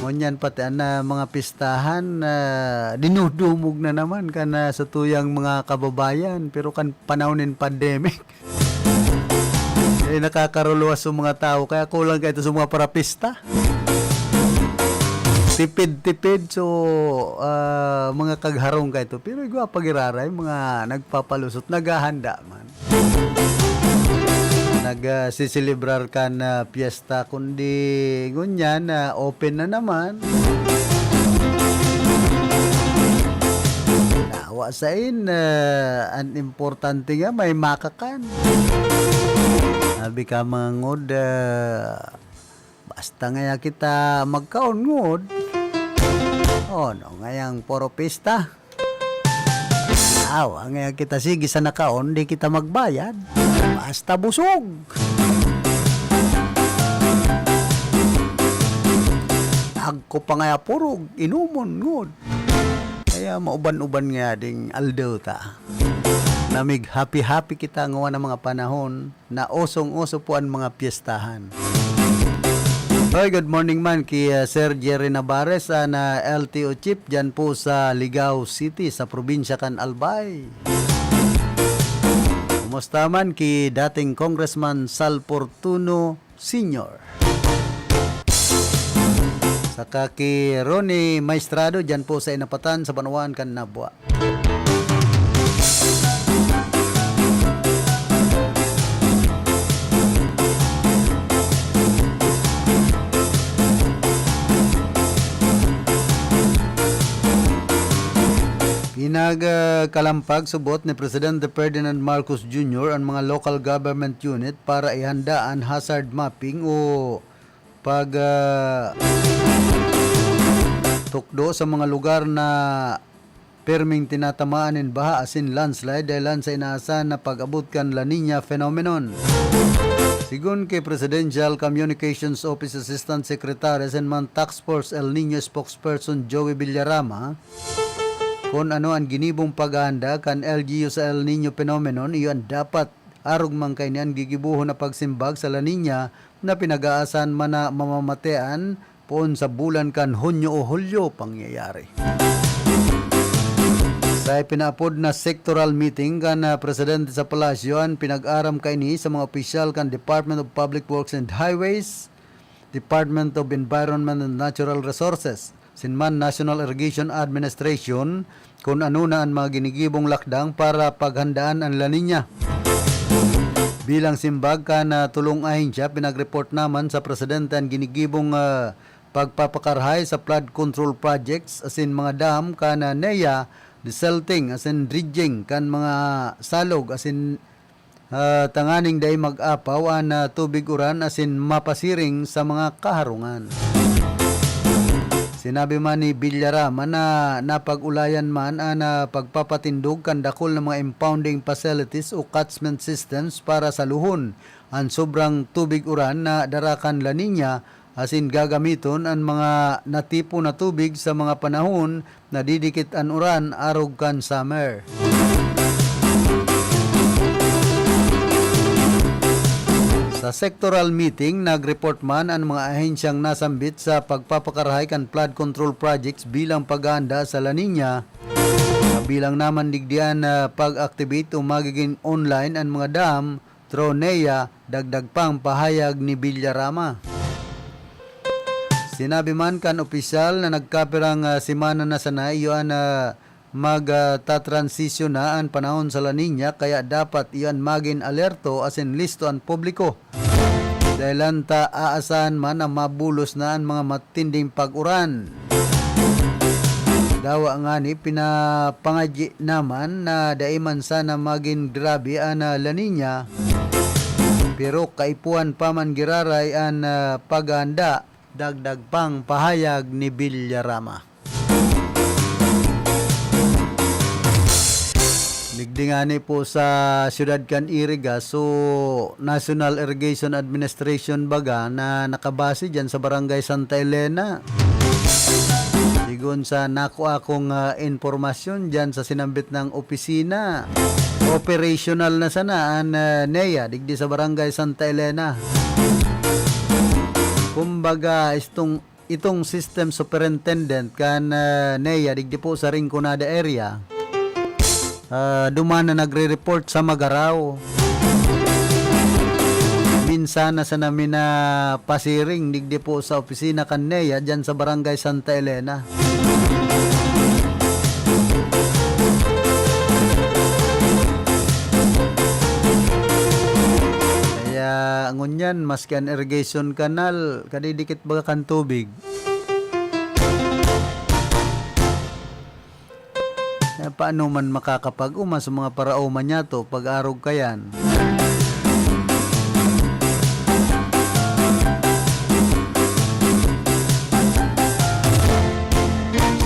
Ngunyan pati an, ah, mga pistahan, ah, dinudumog na naman kan, ah, satuyang mga kababayan, pero kan panahon nin pandemic, eh, nakakaruluwas yung mga tao, kaya kulang kaito sa mga parapista. Tipid-tipid, so, ah, mga kagharong kaito. Pero igwa pa giraray, mga nagpapalusot, naghahanda man. Nag, ah, siselebrar kan, ah, piyesta, kundi ngunyan, ah, open na naman. Nawa sain, ah, an importante nga may makakan. Sabi ka, mga ngod, ah, basta ngaya kita magkaon ngod. Ono ngayang puro pista? Awa ngaya kita sige sa nakaon, di kita magbayad. Basta busog. Agko pa ngaya purog, inumon ngod. Kaya mauban-uban ngaya ding aldaw ta. Namig happy-happy kita ngawan na mga panahon. Na osong-oso po an mga pyestahan. Hoy, good morning man ki, ah, Sir Jerry Navarez, an, ah, L T O chief diyan po sa Ligao City, sa probinsya kan Albay. Kumusta man ki dating Congressman Sal Fortuno Senior? Saka ki Ronnie Maestrado diyan po sa Inapatan, sa Banwaan kan Nabua. Pinagkalampag subot ni Presidente Ferdinand Marcos Junior an mga local government unit para ihanda an hazard mapping o pag, ah, tukdo sa mga lugar na pirming tinatamaan nin baha asin landslide dahelan sa inaasahan na pag-abot kan La Niña phenomenon. Sigon ki Presidential Communications Office Assistant Secretary asin man Task Force El Niño Spokesperson Joey Villarama, kun ano an ginibong paghahanda kan L G U sa El Niño phenomenon, iyo an dapat arog man kaini an gigibohon na pagsimbag sa La Niña na pinag-aasahan man na mamamatean poon sa bulan kan Hunyo o Hulyo pangyayari. Sa ipinaapod na sectoral meeting kan, ah, presidente sa palasyo, an pinag-aram kaini sa mga opisyal kan Department of Public Works and Highways, Department of Environment and Natural Resources, sinman National Irrigation Administration, kun ano na an mga ginigibong lakdang para paghandaan an La Niña. Bilang simbag kan, ah, tolong ahensya, pinag-report naman sa presidente an ginigibong, ah, pagpapakarahay sa flood control projects asin mga dam kan, ah, NEA, desilting asin dredging kan mga salog asin, ah, tanganing dai mag-apaw an, ah, tubig uran asin mapasiring sa mga kaharungan. Sinabi man ni Villarama na napag-ulayan man an, ah, pagpapatindog kan dakul na mga impounding facilities o catchment systems para saluhon an sobrang tubig uran na dara kan La Niña asin gagamiton an mga natipon na tubig sa mga panahon na didikit an uran arog kan summer. Sa sectoral meeting, nag-report man an mga ahensyang nasambit sa pagpapakarahay kan flood control projects bilang paghahanda sa La Niña. Kabilang naman digdi an, ah, pag-activate o magiging online an mga dam through NEA, dagdag pang pahayag ni Villarama. Sinabi man kan opisyal na nagkapirang, ah, semana na sana iyo an, ah, mag, ah, tatransisyon na an panahon sa La Niña, kaya dapat iyo an magin alerto asin listo an publiko. Dahelan ta aasahan man na mabulos na an mga matinding pag-uran. Dawa ngani, pinapangadyi naman na dai man sana magin grabe an, ah, La Niña, pero kaipuhan pa man giraray an, ah, paghahanda, dagdag pang pahayag ni Villarama. Digdi ngani po sa siyudad kan Iriga, so National Irrigation Administration baga na nakabase dyan sa Barangay Santa Elena. Sigon sa nakuha kong, ah, impormasyon dyan sa sinambit ng opisina, operational na sana an, ah, NEA digdi sa Barangay Santa Elena. Kumbaga, itong, itong system superintendent kan, ah, NEA digdi po sa Rinconada area, ah, duman na nagre-report sa Magarao. Minsan na sana mi napasiring digdi po sa opisina kan NEA dyan sa Barangay Santa Elena. Kaya ngunyan, maski an irrigation canal, kadidikit baga kan tubig. Eh, paano man makakapag-uma sa mga paraoma niyato pag-arog kayan?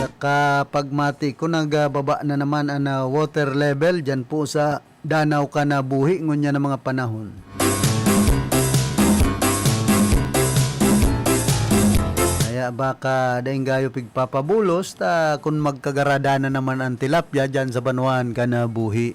Sa kapagmati ko, nagbaba na naman an, ah, water level dyan po sa Danaw kan Buhi ngunyan na mga panahon. Kaya baka daing gayo pigpapabulos ta kun magkagarada na naman an tilapia dyan sa banwaan kan Buhi.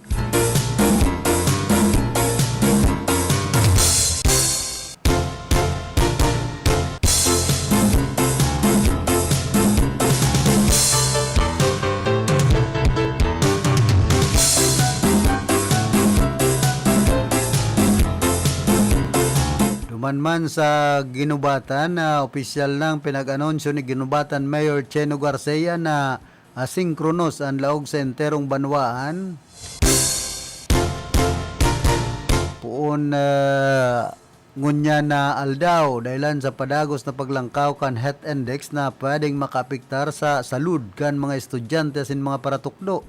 Duman man sa ginubatan na opisyal nang pinag-anunsyo ni ginubatan Mayor Cheno Garcia na asinkronos an laog sa enterong banwaan. Poon, ah, ngunyan na aldaw, dahilan sa padagos na paglangkaw kan heat index na pwedeng makaapektar sa salud kan mga estudyante asin mga paratukdo.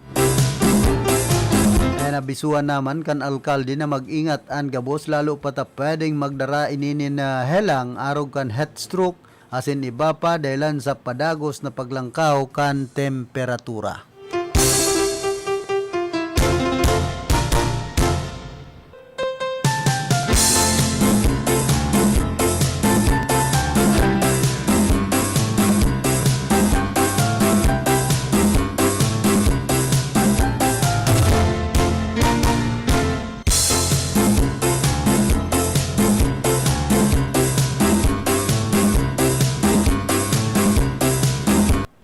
Kaya nabisuan naman kan alkalde na mag-ingat an gabos, lalo pa ta pwedeng magdara ini nin, ah, helang arog kan heat stroke asin iba pa dahilan sa padagos na paglangkaw kan temperatura.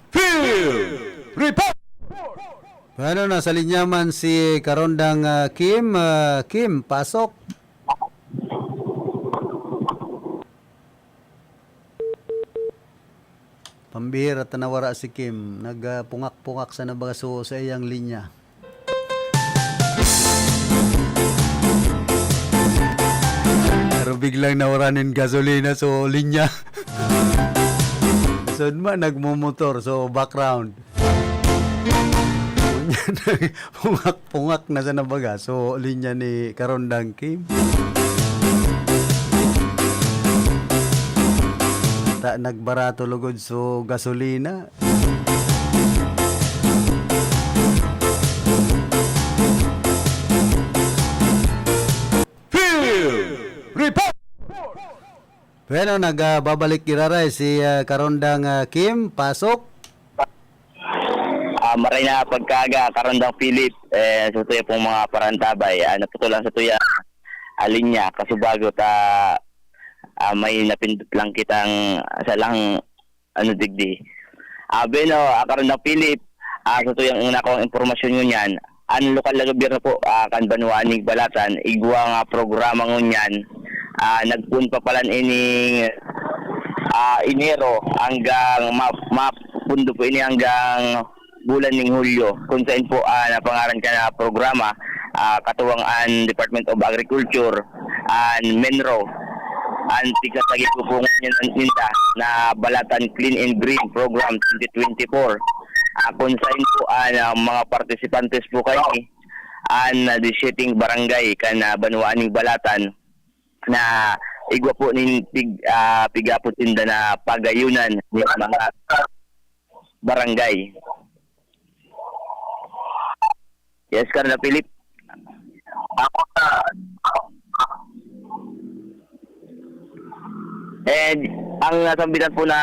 Field Report! Bueno, nasa linya man si Karondang, ah, Kim. Ah, Kim, pasok. Pambihira ta nawara si Kim. Nagpungak-pungak sa nabagaso sa iyang linya. Pero biglang nawara nin gasolina so linya. Sud man, nagmumotor, so background. Pungak-pungak na sa nabaga, so linya ni Karondang Kim. Ta nagbarato lugod so gasolina. Field Report! Bueno, nagbabalik giraray si, ah, Karondang, ah, Kim. Pasok. Ah, maray na pagkaga, Karondang Philip, eh, sa tuya pong mga parantabay, ah, naputol lang sa tuya, ah, linya, kasubago ta, ah, may napindot lang kitang sa lang, ano, digdi. Ah, bueno, ah, Karondang Philip, ah, sa tuyang una kong impormasyon ngunyan, ang lokal na gobyerno po, ah, kan banwaan ning Balatan, igwa nga programa ngunyan, ah, nagpoon pa palan ining, ah, Enero hanggang ma-, mapundo po ini hanggang bulan ning Hulyo, kung saan po, ah, napangaran ka na programa, ah, katuwang an Department of Agriculture, an menro, an tigkasagi po po ngunyan ninda na Balatan Clean and Green Program twenty twenty-four. Ah, kung saan po, ah, na mga partisipantes po kayo, an, ah, disyeting barangay kan, ah, banwaan ning Balatan na igwa po nin pig-, ah, pigapot sinda na pagayunan ni mga barangay. Yes, Karna Philip. Ako sa And ang nasambitan po na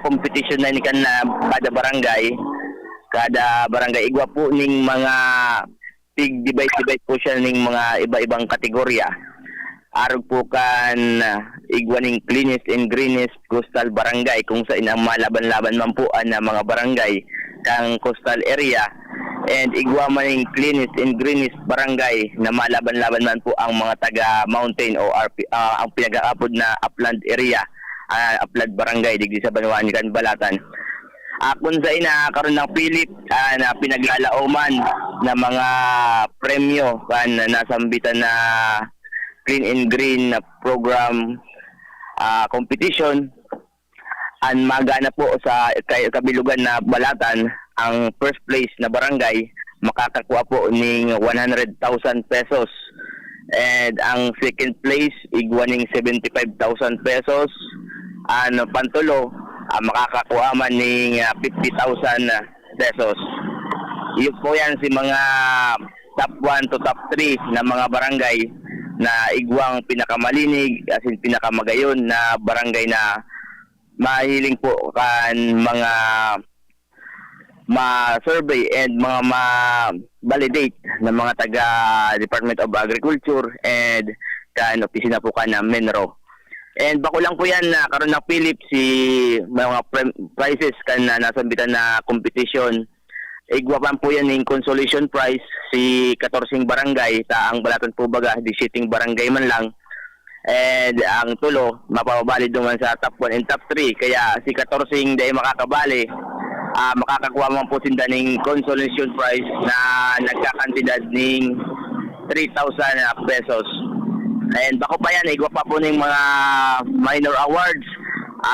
competition na ini kan, ah, kada barangay, kada barangay igwa po ning mga tig-divide-divide po siya ning mga iba-ibang kategorya. Arog po kan, ah, igwa ning cleanest and greenest coastal barangay, kung saan ang malaban-laban man po ang, ah, mga barangay kang coastal area. And igwa man ning cleanest and greenest barangay na malaban-laban man po ang mga taga mountain o R P, ah, ang pinag-aapod na upland area, ah, upland barangay digdi sa banwaan kan Balatan. Ah, kun sa ina, karon ang Philip, ah, na pinaglalaoman na mga premyo kan nasambitan na Clean and Green na program, ah, competition. An magana po sa kay-, kabilugan na Balatan, ang first place na barangay makakakua po ning one hundred thousand pesos. And ang second place, igwa ning seventy-five thousand pesos. An pantulo, ah, makakakua man ning, ah, fifty thousand pesos. Yun po yan si mga top one to top three na mga barangay na igwang pinakamalinig, as in pinakamagayon na barangay na mahiling po kan mga ma-survey and mga ma-validate ng mga taga Department of Agriculture and kan opisina po kan, ah, menro. And bako lang po yan na karon na Philip si mga pre-, prizes kan na nasambitan na competition. Igwa pa po yan yung consolation prize si katorseng barangay, ta ang Balatan po baga, di siyeteng barangay man lang. And ang tulo, mapapabali duman sa top one and top three. Kaya si katorseng dai makakabali, ah, makakakuha man po sinda ning consolation prize na nagkakantidad ning three thousand pesos. And bako pa yan, igwa pa po ning mga minor awards.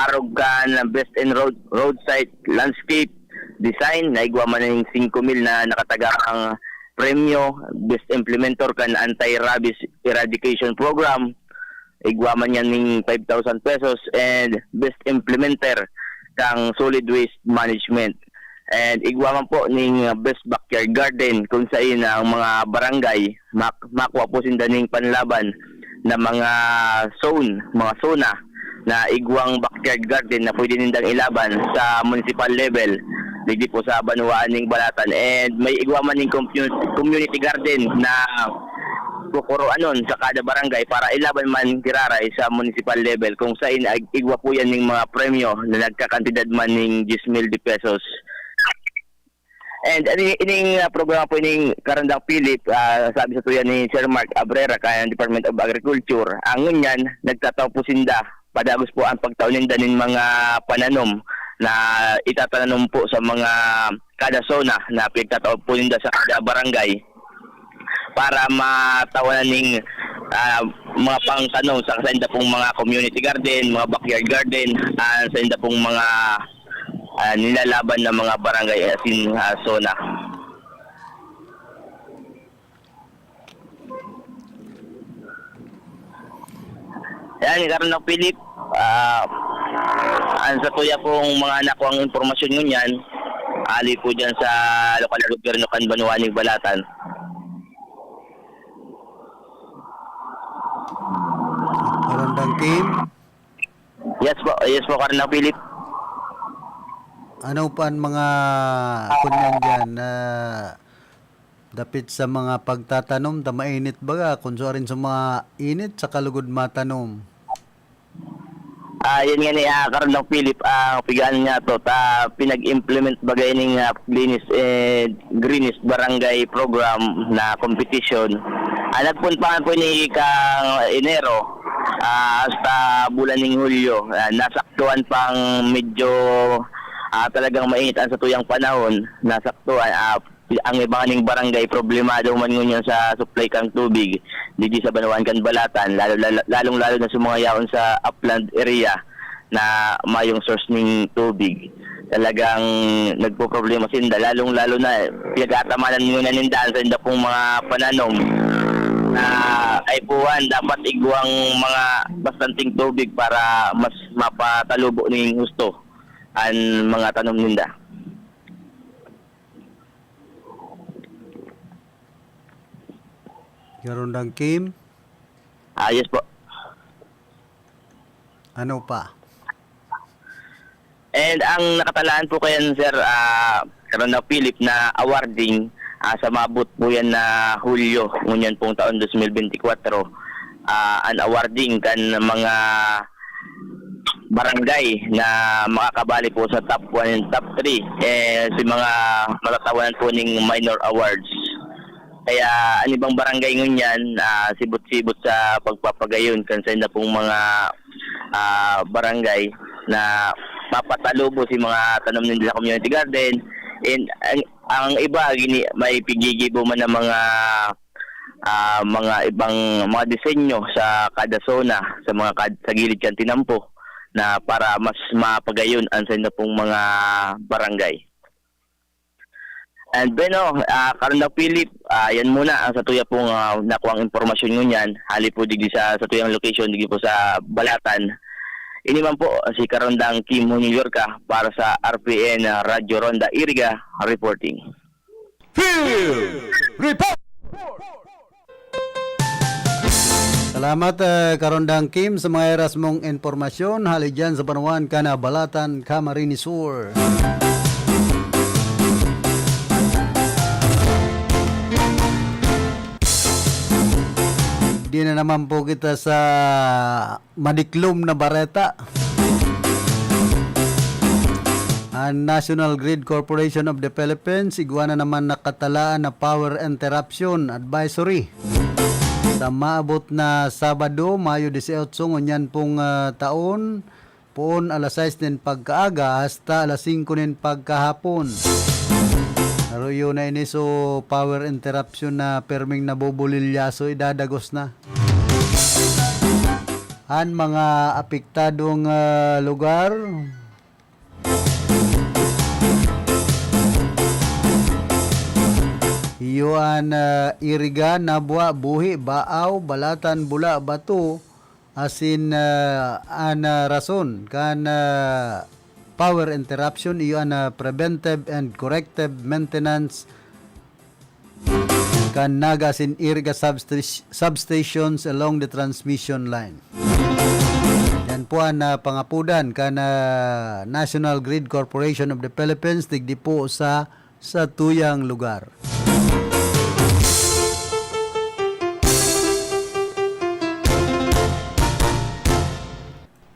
Arog kan Best in Road, Roadside Landscape Design, na igwa man ning singko mil na nakatagang premyo, Best Implementer kan Anti-Rabies Eradication Program, igwa man yan ning five thousand pesos, and Best Implementer kang Solid Waste Management. And igwa man po ning, uh, Best Backyard Garden, kung sain ang mga barangay, mak-, makuha po sinda ning panlaban na mga zone, mga zona na igwang backyard garden na pwede nindang ilaban sa municipal level, digdi po sa banwaan ning Balatan. And may igwa man ning commu-, community garden na kukuroanon sa kada barangay para ilaban man giraray sa municipal level, kung sain ag-, igwa po yan ning mga premyo na nagkakantidad man ning diyes mil de pesos. And ani, ining, ah, programa po ining Karandang Philip, ah, sabi sa tuya ni Sir Mark Abrera, kan Department of Agriculture, ang ngunyan, nagtatao po sinda, padagos po ang pagtao ninda nin mga pananom na itatananom po sa mga kada zona na pinagtatao po ninda sa kada barangay para matawanan ning, ah, mga pangtanom sa, sa inda pong mga community garden, mga backyard garden, ah, sa inda pong mga ah, nilalaban na mga barangay asin, ah, zona. Yan, Colonel Philip, ah, ang satuya pong mga nakuang impormasyon ngunyan, hali po dyan sa lokal na gobyerno kan Banwa ning Balatan. Barandang Kim? Yes po, yes po, Colonel Philip. Ano pa ang mga kunyan dyan? Ah, dapit sa mga pagtatanom, ta mainit baga, kung suarin sa mga init, sa kalugod matanom. Ah, yan nga ni, ah, Colonel Philip, ang pigaan niya to, ta pinag-implement bagay ning, ah, Greenest, eh, Greenest Barangay Program na competition. Ah, nagpunpahan po ni kang Enero, ah, hasta bulan ning Hulyo. Ah, nasaktuhan pang medyo, ah, talagang mainit ang satuyang panahon. Nasaktuhan, ah, ang iba ning barangay problemado man ngunyan sa supply kan tubig digdi sa banwaan kan Balatan, lalo, lalo, lalong-lalo na sa mga yaon sa upland area na mayong source ning tubig. Talagang nagpoproblema sinda, lalong-lalo na pinag-aatamanan ngunyan ninda sa inda pong mga pananom na kaipuhan dapat igwang mga bastanting tubig para mas mapatalubo ning husto an mga tanom ninda. Garondang Kim? Ah, yes po. Ano pa? And ang nakatalaan po kayan, sir, ah, Colonel Philip, na awarding, ah, sa maabot po yan na Hulyo, ngunyan pong taon twenty twenty-four, ah, an awarding kan mga barangay na makakabali po sa top one and top three, eh, si mga matatawanan po ning minor awards. Kaya an ibang barangay ngunyan, ah, sibot-sibot sa pagpapagayon kan sainda pong mga, ah, barangay na mapatalubo si mga tanom ninda sa community garden. And ang, ang iba, gini, may pigigibo man ng mga, ah, mga ibang mga disenyo sa kada zona, sa mga kad, sa gilid kan tinampo na para mas mapagayon ang sainda pong mga barangay. And bueno, ah, Colonel Philip, ah, yan muna ang satuya pong, ah, nakuang impormasyon ngunyan. Hali po digdi sa satuyang location, digdi po sa Balatan. Ini man po si Karondang Kim New York para sa R P N, ah, Radyo Ronda Iriga reporting. Field Report! Salamat, eh, Karondang Kim, sa mga eras mong impormasyon. Hali dyan sa Banwaan kan Balatan, Camarines Sur. Di na naman po kita sa madiklom na bareta. Ang National Grid Corporation of the Philippines, igwa na naman nakatalaan na power interruption advisory. Sa maabot na Sabado, Mayo dieciocho, ngunyan pong, ah, taon, poon alas sais nin pagkaaga hasta alas singko nin pagkahapon. Naruyo na ini, so power interruption na perming nabubulilyaso, idadagos na. An mga apektadong, ah, lugar, iyo an, ah, Iriga, Nabua, Buhi, Baaw, Balatan, Bula, Bato, asin, ah, an, ah, rason kan, ah, power interruption, iyo an, ah, preventive and corrective maintenance kan Naga asin Iriga substa-, substations along the transmission line. Yan po an, ah, pangapudan kan, ah, National Grid Corporation of the Philippines, digdi po sa satuyang lugar.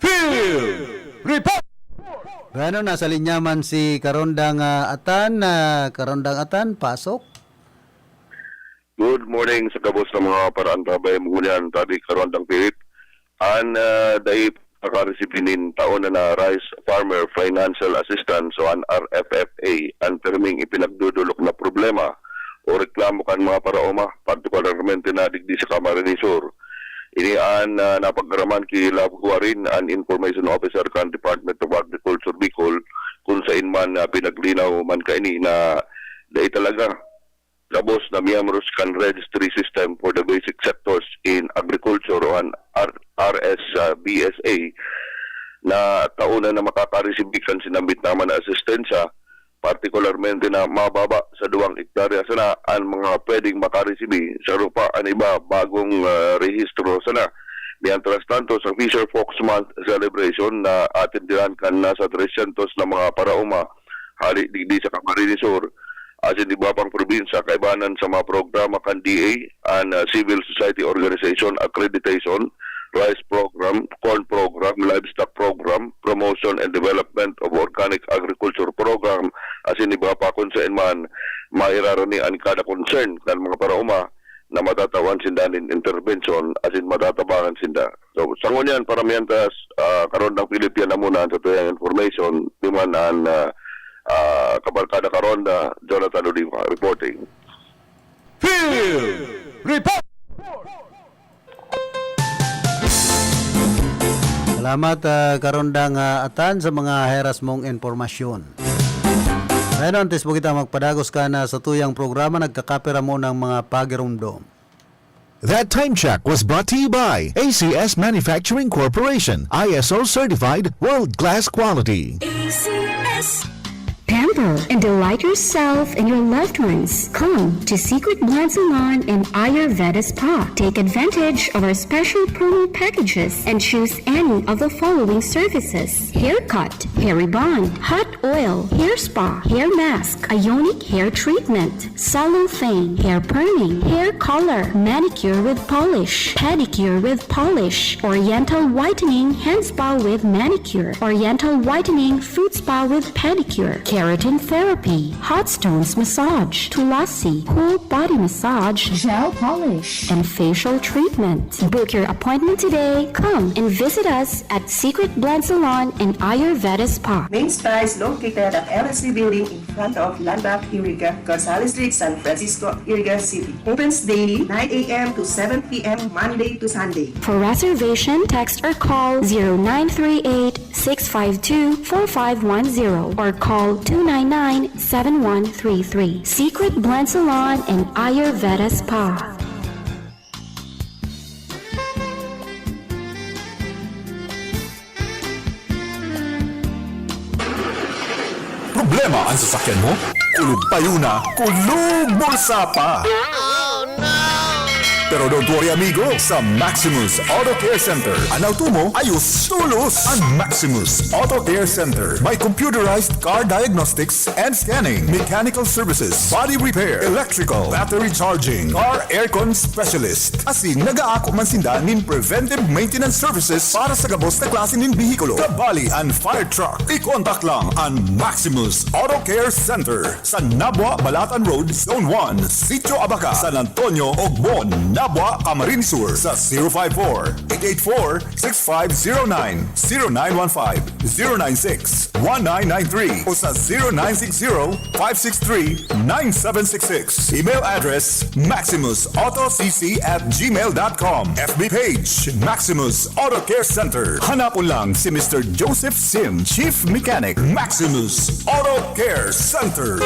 Field Report! Bueno, nasa linya man si Karondang, ah, Atan. Ah, Karondang Atan, pasok. Good morning sa gabos na mga paraan ta, bay, ngunyan, tabi, Karondang Philip. An, ah, dai nakaresibir nin taon na, na Rice Farmer Financial Assistance o an R F F A, an perming ipinagdudulok na problema o reklamo kan mga paraoma, partikularmente na digdi sa Camarines Sur. Ini an, ah, napagaraman ki Love Guarin, an Information Officer kan Department of Agriculture Bicol, kung saen man, ah, pinaglinaw man kaini na dai talaga gabos na miyembros kan registry system for the basic sectors in agriculture o an R-, R S B S A na taon na, na makakaresibi kan sinambit na man na asistensya, partikularmente na mababa sa duwang ektarya sana an mga pwedeng makaresibi sa rupa, an iba bagong, ah, rehistro sana. Mientras tanto, sa Fisher Folks Month celebration na atendehan kan nasa tresyentos na mga paraoma hali digdi sa Camarines Sur, asin iba pang probinsya, kaibanan sa mga programa kan D A, an, ah, Civil Society Organization Accreditation, Rice Program, Corn Program, Livestock Program, Promotion and Development of Organic Agriculture Program, asin iba pa kun saen man mairarani an kada concern kan mga paraoma na matatawan sinda nin intervention asin matatabangan sinda. So, sa ngunyan, para mientras, ah, karondang Philip, yan na muna an satuyang information, di man an, ah, ah, kabarkada karonda, Jonathan Oliva, reporting. Field Report! Salamat, ah, karondang, ah, Atan, sa mga heras mong impormasyon. Kaya no, antes po kita magpadagos kan satuyang programa, nagkakapira mo ng mga pagirumdom. That time check was brought to you by A C S Manufacturing Corporation, I S O certified, world-class quality. A C S. Pamper and delight yourself and your loved ones. Come to Secret Blend Salon and Ayurveda Spa. Take advantage of our special promo packages and choose any of the following services: haircut, hair rebond, hot oil, hair spa, hair mask, ionic hair treatment, cellophane, hair perming, hair color, manicure with polish, pedicure with polish, oriental whitening, hand spa with manicure, oriental whitening, foot spa with pedicure, keratin therapy, hot stones massage, tulasi, whole body massage, gel polish, and facial treatment. Book your appointment today. Come and visit us at Secret Blend Salon and Ayurveda Spa. Main Spa is located at L S C Building in front of Landmark Iriga, Gonzales Street, San Francisco, Iriga City. Opens daily, nine a m to seven p m, Monday to Sunday. For reservation, text or call zero nine three eight, six five two, four five one zero or call two nine nine, seven one three three. Secret Blend Salon and Ayurveda Spa. Problema an sasakyan mo? Kulog payo na, kulog bulsa pa! Pero don't worry, amigo, sa Maximus Auto Care Center, an auto mo ayos tolos. An Maximus Auto Care Center may computerized car diagnostics and scanning, mechanical services, body repair, electrical, battery charging, car aircon specialist. Asin nagaako man sinda nin preventive maintenance services para sa gabos na klase nin behikulo, kabali an fire truck. I-contact lang an Maximus Auto Care Center sa Nabua, Balatan Road, Zone one, Sitio Abaca, San Antonio, Ogbon, Nabua, Camarines Sur, sa zero five four, eight eight four, six five zero nine, zero nine one five, zero nine six, one nine nine three o sa zero nine six zero, five six three, nine seven six six. Email address, maximus auto c c at gmail dot com. F B page, Maximus Auto Care Center. Hanapon lang si Mister Joseph Sim, Chief Mechanic, Maximus Auto Care Center.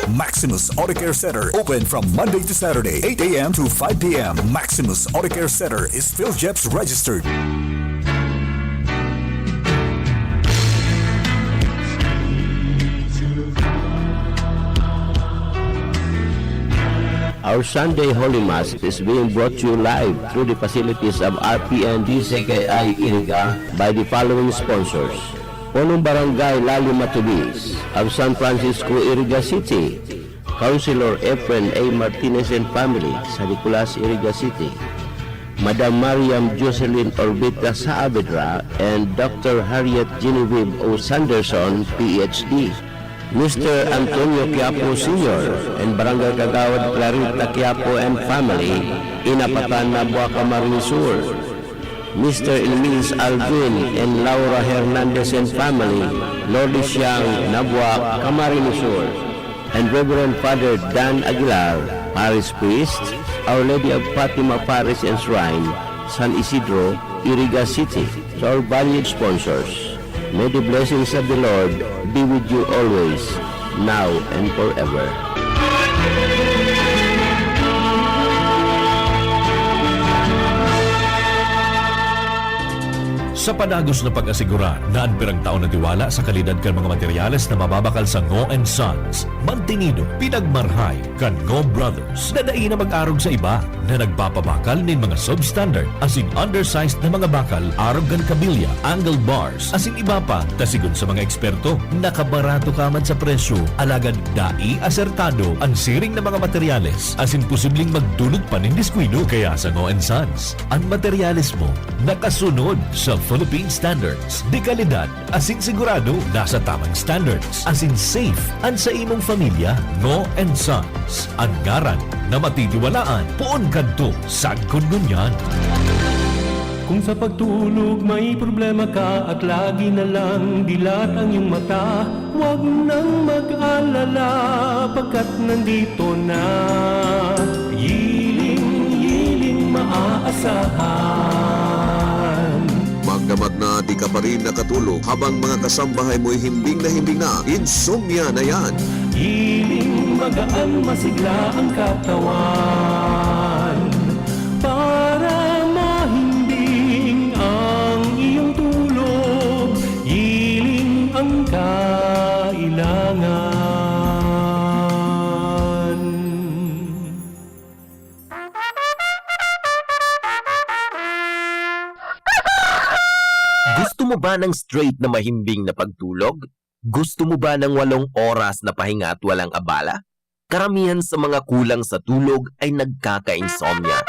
Maximus Auto Care Center, open from Monday to Saturday, eight a m to five p m. Maximus Auto Care Center is PhilGEPS registered. Our Sunday Holy Mass is being brought to you live through the facilities of R P N D C K I Iriga by the following sponsors: Punong Barangay Lali Matubis of San Francisco, Iriga City, Councilor Efren A. Martinez and family, San Nicolas, Iriga City, Madam Mariam Jocelyn Orbita Saavedra and Doctor Harriet Genevieve O. Sanderson, P H D, Mister Antonio Quiapo Senior and Barangay Kagawad Clarita Quiapo and family, Inapatan, Nabua, Camarines Sur, Mister and Missus Alvin and Laura Hernandez and family, Lourdes Siang, Nabua, Camarines Sur, and Reverend Father Dan Aguilar, Parish Priest, Our Lady of Fatima Parish and Shrine, San Isidro, Iriga City, to our valued sponsors. May the blessings of the Lord be with you always, now and forever. Sa padagos na pag-asigurar na an pirang taon na tiwala sa kalidad kan mga materyales na mababakal sa Ngo and Sons, mantinido, pinagmarhay kan Ngo Brothers na dai na mag-arog sa iba na nagpapabakal nin mga substandard asin undersized na mga bakal arog kan kabilya, angle bars, asin iba pa, ta sigon sa mga eksperto, nakabarato ka man sa presyo, alagad dai asertado an siring na mga materyales asin posibleng magdulot pa nin diskuido. Kaya sa Ngo and Sons, an materyales mo nakasunod sa Philippine standards de kalidad asin sigurado nasa tamang standards asin safe an sa imong pamilya. Ngo and Sons, an ngaran na matitiwalaan poon kadto sagkod ngunyan. Kung sa pagtulog may problema ka at lagi na lang dilat ang iyong mata, huwag nang mag-alala, pagkat nandito na. Yiling, yiling, maaasahan. Magdamag na di ka pa rin nakatulog habang mga kasambahay mo'y himbing na himbing na. Insomnia na yan. Yiling, magaan, masigla ang katawan. Para mahimbing ang iyong tulog, yiling ang kailangan. Gusto mo ba ng straight na mahimbing na pagtulog? Gusto mo ba ng walong oras na pahinga at walang abala? Karamihan sa mga kulang sa tulog ay nagkaka-insomnia.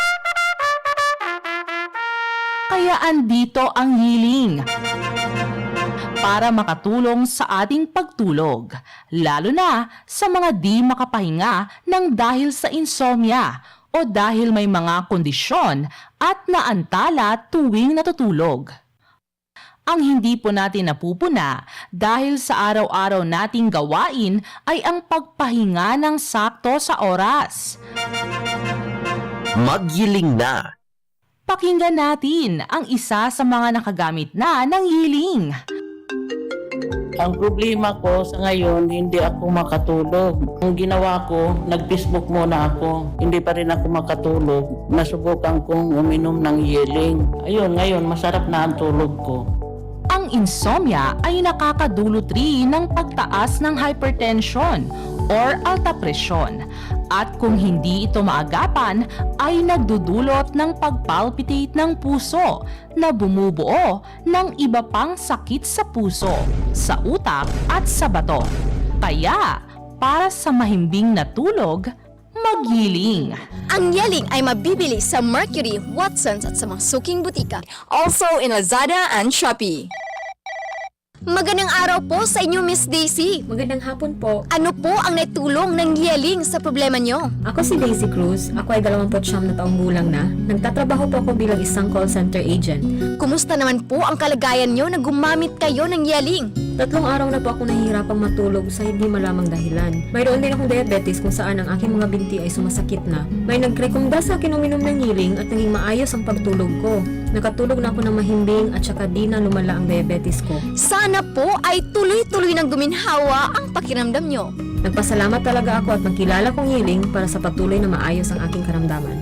Kaya andito ang Yiling para makatulong sa ating pagtulog, lalo na sa mga di makapahinga ng dahil sa insomnia o dahil may mga kondisyon at naantala tuwing natutulog. Ang hindi po natin napupuna dahil sa araw-araw nating gawain ay ang pagpahinga ng sakto sa oras. Magyiling na. Pakinggan natin ang isa sa mga nakagamit na ng Yiling. Ang problema ko sa ngayon, hindi ako makatulog. Ang ginawa ko, nag-Facebook muna ako. Hindi pa rin ako makatulog. Nasubukan kong uminom ng Yiling. Ayun, ngayon, masarap na ang tulog ko. Ang insomnia ay nakakadulot rin ng pagtaas ng hypertension or alta presyon. At kung hindi ito maagapan, ay nagdudulot ng pagpalpitate ng puso na bumubuo ng iba pang sakit sa puso, sa utak at sa bato. Kaya, para sa mahimbing na tulog, magyiling. Ang Yiling ay mabibili sa Mercury, Watsons at sa mga suking butika. Also in Lazada and Shopee. Magandang araw po sa inyo, Miss Daisy. Magandang hapon po. Ano po ang naitulong ng Yiling sa problema nyo? Ako si Daisy Cruz. Ako ay dalawampu't siyam na taong gulang na. Nagtatrabaho po ako bilang isang call center agent. Kumusta naman po ang kalagayan nyo na gumamit kayo ng Yiling? Tatlong araw na po ako nahihirapang matulog sa hindi malamang dahilan. Mayroon din akong diabetes kung saan ang aking mga binti ay sumasakit na. May nagrekomenda sa akin uminom ng Yiling at naging maayos ang pagtulog ko. Nakatulog na ako ng mahimbing at saka di na lumala ang diabetes ko. Sana po ay tuloy-tuloy nang guminhawa ang pakiramdam nyo. Nagpasalamat talaga ako at nagkilala kong Yiling para sa patuloy na maayos ang aking karamdaman.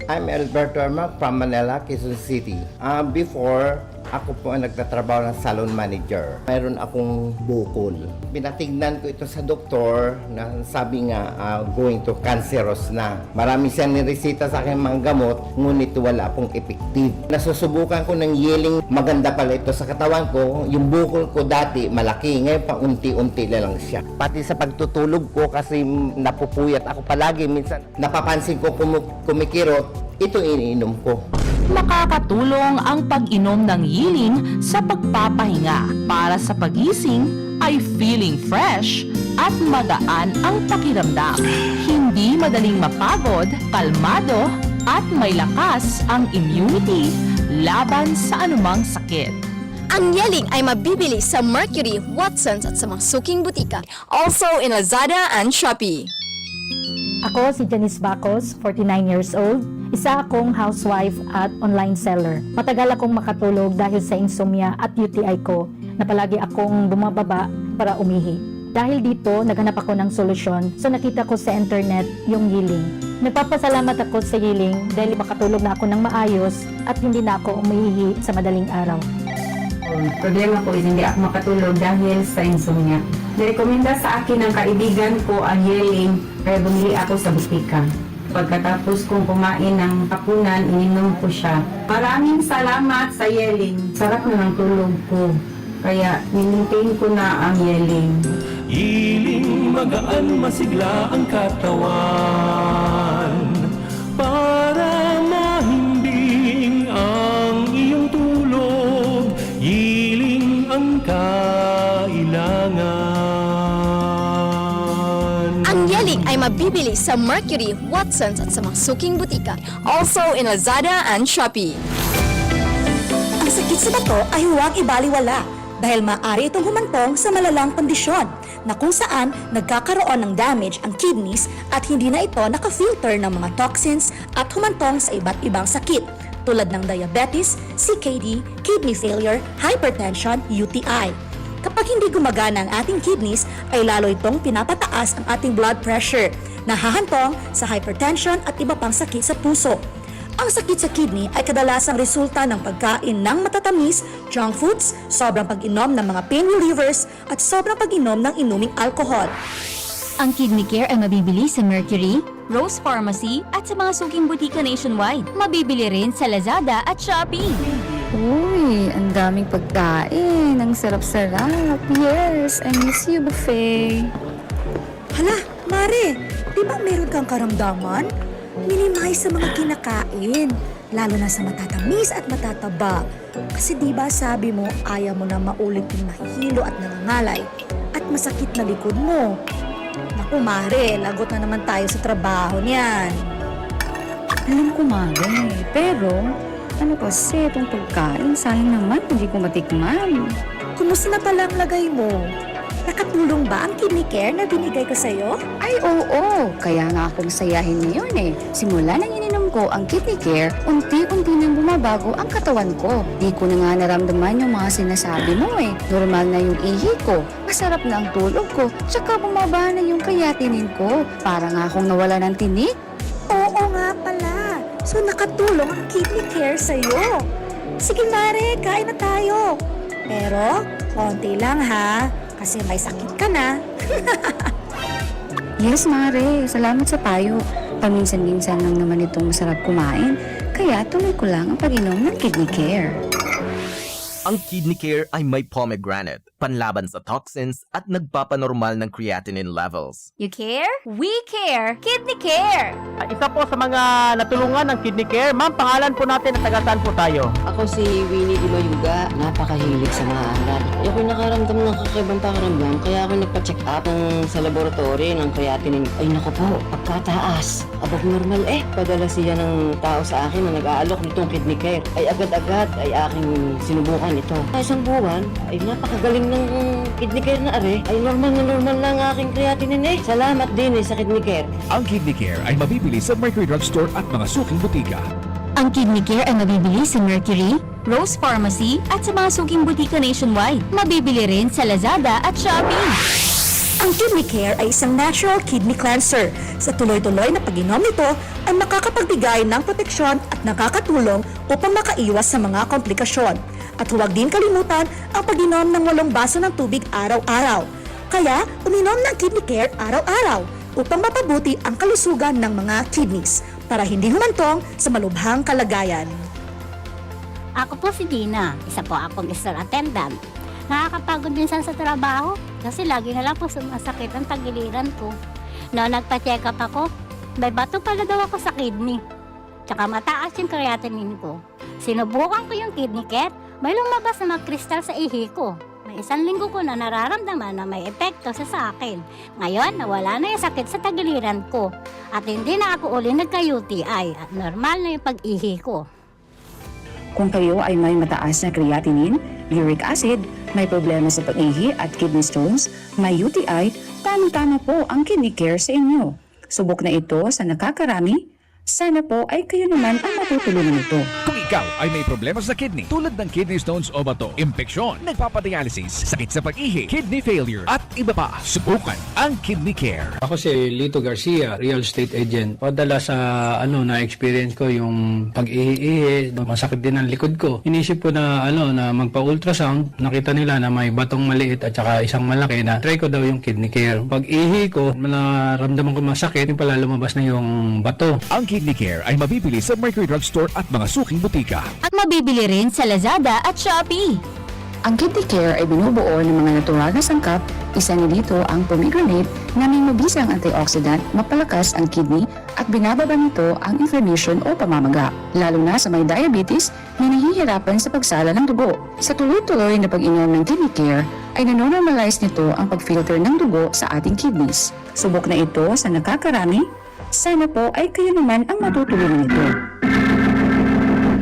I'm Alberto Ermac from Manila, Quezon City. Ah, before, ako po ang nagtatrabaho ng salon manager. Mayroon akong bukol. Pinatignan ko ito sa doktor na sabi nga, ah, going to cancerous na. Marami siyang nireseta sa akin mga gamot, ngunit wala pong effective. Nasusubukan ko ng Yiling, maganda pala ito sa katawan ko. Yung bukol ko dati, malaki. Ngayon, paunti-unti na lang siya. Pati sa pagtutulog ko kasi napupuyat ako palagi. Minsan, napapansin ko kumu-, kumikirot, ito iniinom ko. Nakakatulong ang pag-inom ng Yiling sa pagpapahinga. Para sa pagising ay feeling fresh at magaan ang pakiramdam. Hindi madaling mapagod, kalmado, at may lakas ang immunity laban sa anumang sakit. Ang Yiling ay mabibili sa Mercury, Watsons at sa mga suking butika. Also in Lazada and Shopee. Ako si Janice Bacos, forty-nine years old. Isa akong housewife at online seller. Matagal akong makatulog dahil sa insomnia at U T I ko na palagi akong bumababa para umihi. Dahil dito, naghanap ako ng solusyon, so nakita ko sa internet yung Yiling. Nagpapasalamat ako sa Yiling dahil makatulog na ako ng maayos at hindi na ako umiihi sa madaling araw. Ang problema ko is hindi ako makatulog dahil sa insomnia. Nirekomenda sa akin ng kaibigan ko ang Yiling, kaya bumili ako sa butika. Pagkatapos kong kumain ng hapunan, ininom ko siya. Maraming salamat sa Yiling. Sarap na ng tulog ko. Kaya, ninintain ko na ang Yiling. Yiling, magaan, masigla ang katawan. Para mahimbing ang iyong tulog, Yiling ang kailangan. Ang Yiling ay mabibili sa Mercury, Watsons at sa mga suking butika. Also in Lazada and Shopee. Ang sakit sa bato ay huwag ibaliwala dahil maaari itong humantong sa malalang kondisyon na kung saan nagkakaroon ng damage ang kidneys at hindi na ito nakafilter ng mga toxins at humantong sa iba't ibang sakit tulad ng diabetes, C K D, kidney failure, hypertension, U T I. Kapag hindi gumagana ang ating kidneys, ay lalo itong pinapataas ang ating blood pressure, nahahantong sa hypertension at iba pang sakit sa puso. Ang sakit sa kidney ay kadalasang resulta ng pagkain ng matatamis, junk foods, sobrang pag-inom ng mga pain relievers, at sobrang pag-inom ng inuming alcohol. Ang Kidney Care ay mabibili sa Mercury, Rose Pharmacy at sa mga suking butika nationwide. Mabibili rin sa Lazada at Shopee. Uy, ang daming pagkain. Ang sarap-sarap. Yes, I miss you, buffet. Hala, Mare, di ba meron kang karamdaman? Minimize sa mga kinakain, lalo na sa matatamis at matataba. Kasi di ba sabi mo, ayaw mo na maulit yung mahihilo at nangangalay at masakit na likod mo. Naku, Mare, lagot na naman tayo sa trabaho niyan. Alam ko, Mare. Pero, ano kasi itong pagkain? Sayang naman kung di ko matikman. Kumusta na pala ang lagay mo? Nakatulong ba ang kidney care na binigay ko sa'yo? Ay, oo! Kaya nga ako masayahin ngayon eh. Simula nang ininom ko ang Kidney Care, unti-unti nang bumabago ang katawan ko. Di ko na nga naramdaman yung mga sinasabi mo eh. Normal na yung ihi ko, masarap na ang tulog ko, tsaka bumaba na yung creatinine ko. Para nga akong nawala ng tinik. Oo nga pala. So nakatulong ang kidney care sa'yo. Sige Mare, kain na tayo. Pero, konti lang ha. Kasi may sakit ka na. Yes, Mare. Salamat sa payo. Paminsan-minsan lang naman itong masarap kumain. Kaya tuloy ko lang ang pag-inom ng Kidney Care. Ang Kidney Care ay may pomegranate, panlaban sa toxins at nagpapanormal ng creatinine levels. You care? We care! Kidney Care! Isa po sa mga natulungan ng Kidney Care. Ma'am, pangalan po natin at taga saan po tayo? Ako si Winnie Di Mayuga. Napakahilig sa mga angal. Di ako'y nakaramdam ng kakaibang pakiramdam, kaya ako nagpa-check up ng, sa laboratory ng creatinine. Ay naku po, pagkataas. Abag normal eh. Padala siya ng tao sa akin na nag-aalok nitong Kidney Care. Ay agad-agad ay aking sinubukan ito. Sa isang buwan, ay napakagaling ng Kidney Care na are. Ay normal na normal na ang aking creatinine eh. Salamat din eh sa Kidney Care. Ang Kidney Care ay mabibili sa Mercury Drugstore at mga suking butika. Ang Kidney Care ay mabibili sa Mercury, Rose Pharmacy at sa mga suking butika nationwide. Mabibili rin sa Lazada at Shopee. Ang Kidney Care ay isang natural kidney cleanser. Sa tuloy-tuloy na pag-inom nito, ay makakapagbigay ng proteksyon at nakakatulong upang makaiwas sa mga komplikasyon. At huwag din kalimutan ang pag-inom ng walong baso ng tubig araw-araw. Kaya, uminom ng Kidney Care araw-araw upang mapabuti ang kalusugan ng mga kidneys para hindi humantong sa malubhang kalagayan. Ako po si Dina, isa po akong store attendant. Nakakapagod minsan sa trabaho kasi lagi na lang po sumasakit ang tagiliran ko. Noon nagpa-check up ako, may bato pala daw ako sa kidney. Tsaka mataas yung creatinine ko. Sinubukan ko yung Kidney Care, may lumabas na mga kristal sa ihi ko. May isang linggo ko na nararamdaman na may epekto sa, sa akin. Ngayon, nawala na yung sakit sa tagiliran ko. At hindi na ako uli nagka-U T I at normal na yung pag-ihi ko. Kung kayo ay may mataas na creatinine, uric acid, may problema sa pag-ihi at kidney stones, may U T I, tamang-tama po ang Kidney Care sa inyo. Subok na ito sa nakakarami, Sana po ay kayo naman ang matutulungan nito. Kung ikaw ay may problema sa kidney, tulad ng kidney stones o bato, impeksyon, nagpapadialysis, sakit sa pag-ihi, kidney failure, at iba pa, subukan ang Kidney Care. Ako si Lito Garcia, real estate agent. Padala sa, ano, na-experience ko yung pag-ihi-ihi, masakit din ang likod ko. Inisip ko na, ano, na magpa-ultrasound. Nakita nila na may batong maliit at saka isang malaki na try ko daw yung Kidney Care. Pag-ihi ko, naramdaman ko masakit, yung pala lumabas na yung bato. Ang Kidney Care ay mabibili sa Mercury Drug Store at mga suking butika. At mabibili rin sa Lazada at Shopee. Ang Kidney Care ay binubuo ng mga natural na sangkap, isa na dito ang pomegranate na may mabisang antioxidant, mapalakas ang kidney at binababa nito ang inflammation o pamamaga, lalo na sa may diabetes na nahihirapan sa pagsala ng dugo. Sa tuloy-tuloy na pag-inom ng Kidney Care, ay nanonormalize nito ang pag-filter ng dugo sa ating kidneys. Subok na ito sa nakakarami. Sana po ay kayo naman ang matutulungan nito.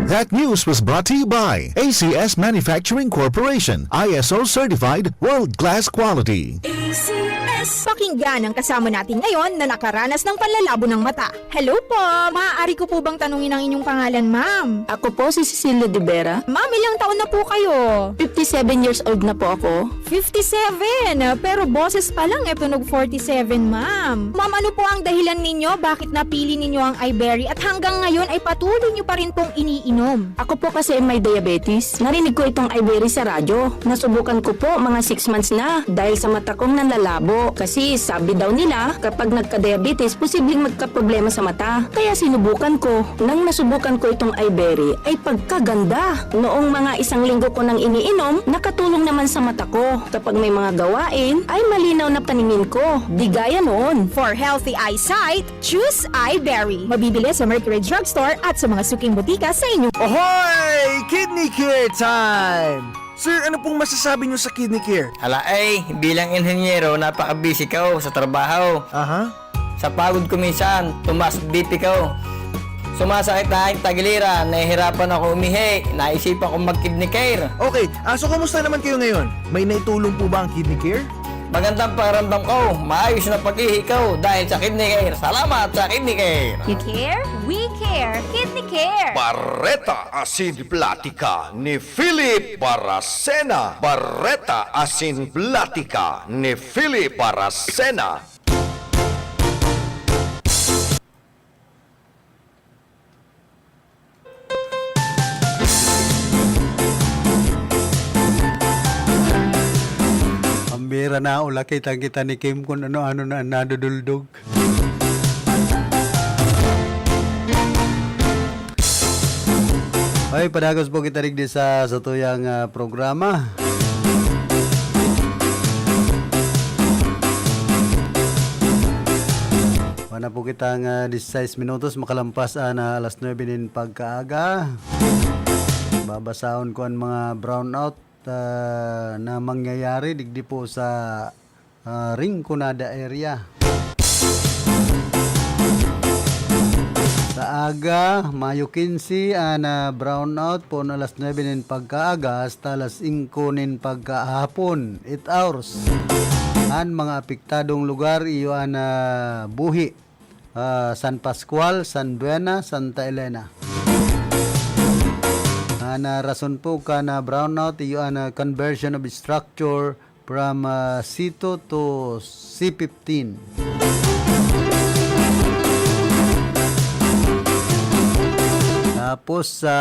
That news was brought to you by A C S Manufacturing Corporation, I S O certified, world-class quality. A C S. Pakinggan ang kasama natin ngayon na nakaranas ng panlalabo ng mata. Hello po! Maaari ko po bang tanungin ang inyong pangalan, ma'am? Ako po si Cecilia de Vera. Ma'am, ilang taon na po kayo? Fifty-seven years old na po ako. Fifty-seven? Pero boses pa lang, e tunog forty-seven, ma'am. Ma'am, ano po ang dahilan ninyo? Bakit napili ninyo ang Iberry? At hanggang ngayon ay patuloy nyo pa rin pong iniinom? Ako po kasi may diabetes. Narinig ko itong Iberry sa radyo. Nasubukan ko po, mga six months na. Dahil sa mata kong nanlalabo. Kasi sabi daw nila, kapag nagka-diabetes, posibleng magkaproblema sa mata. Kaya sinubukan ko. Nang nasubukan ko itong Iberry, ay pagkaganda! Noong mga isang linggo ko nang iniinom, nakatulong naman sa mata ko. Kapag may mga gawain, ay malinaw na paningin ko. Di gaya noon. For healthy eyesight, choose Iberry. Mabibili sa Mercury Drugstore at sa mga suking butika sa inyong Ohoy! Kidney Care time! Sir, ano pong masasabi niyo sa Kidney Care? Ala ay, bilang inhenyero, napaka-busy ko sa trabaho. Aha. Sa pagod ko minsan, tumaas B P ko. Sumasakit na ang tagiliran, nahihirapan ako umihi, naisipan kong mag-Kidney Care. Okay, ah, so kumusta naman kayo ngayon? May naitulong po ba ang Kidney Care? Magandang pakiramdam ko, maayos na pag-ihi ko dahil sa Kidney Care. Salamat sa Kidney Care! You care? We care! Kidney Care! Bareta asin platika ni Philip Baracena. Bareta asin platika ni Philip Baracena. Pambira na, ulakit ang kita ni Kim kung ano-ano na naduduldog. Ay, padagos po kita digdi sa, sa tuyang, ah, programa. Wala po kitang, ah, disisais minutos, makalampas, ah, na alas nuebe nin pagkaaga. Babasahon ko ang mga brownout, ah, na mangyayari digdi po sa, ah, Rinconada area. Sa aga, Mayo quince, an, ah, brownout poon alas nuebe nin pagkaaga hasta alas singko nin pagkahapon, eight hours. An mga apektadong lugar iyo an, ah, Buhi, ah, San Pascual, San Buena, Santa Elena. An, ah, rason po kan, ah, brownout iyo an, ah, conversion of structure from, ah, C two to C fifteen. Tapos, sa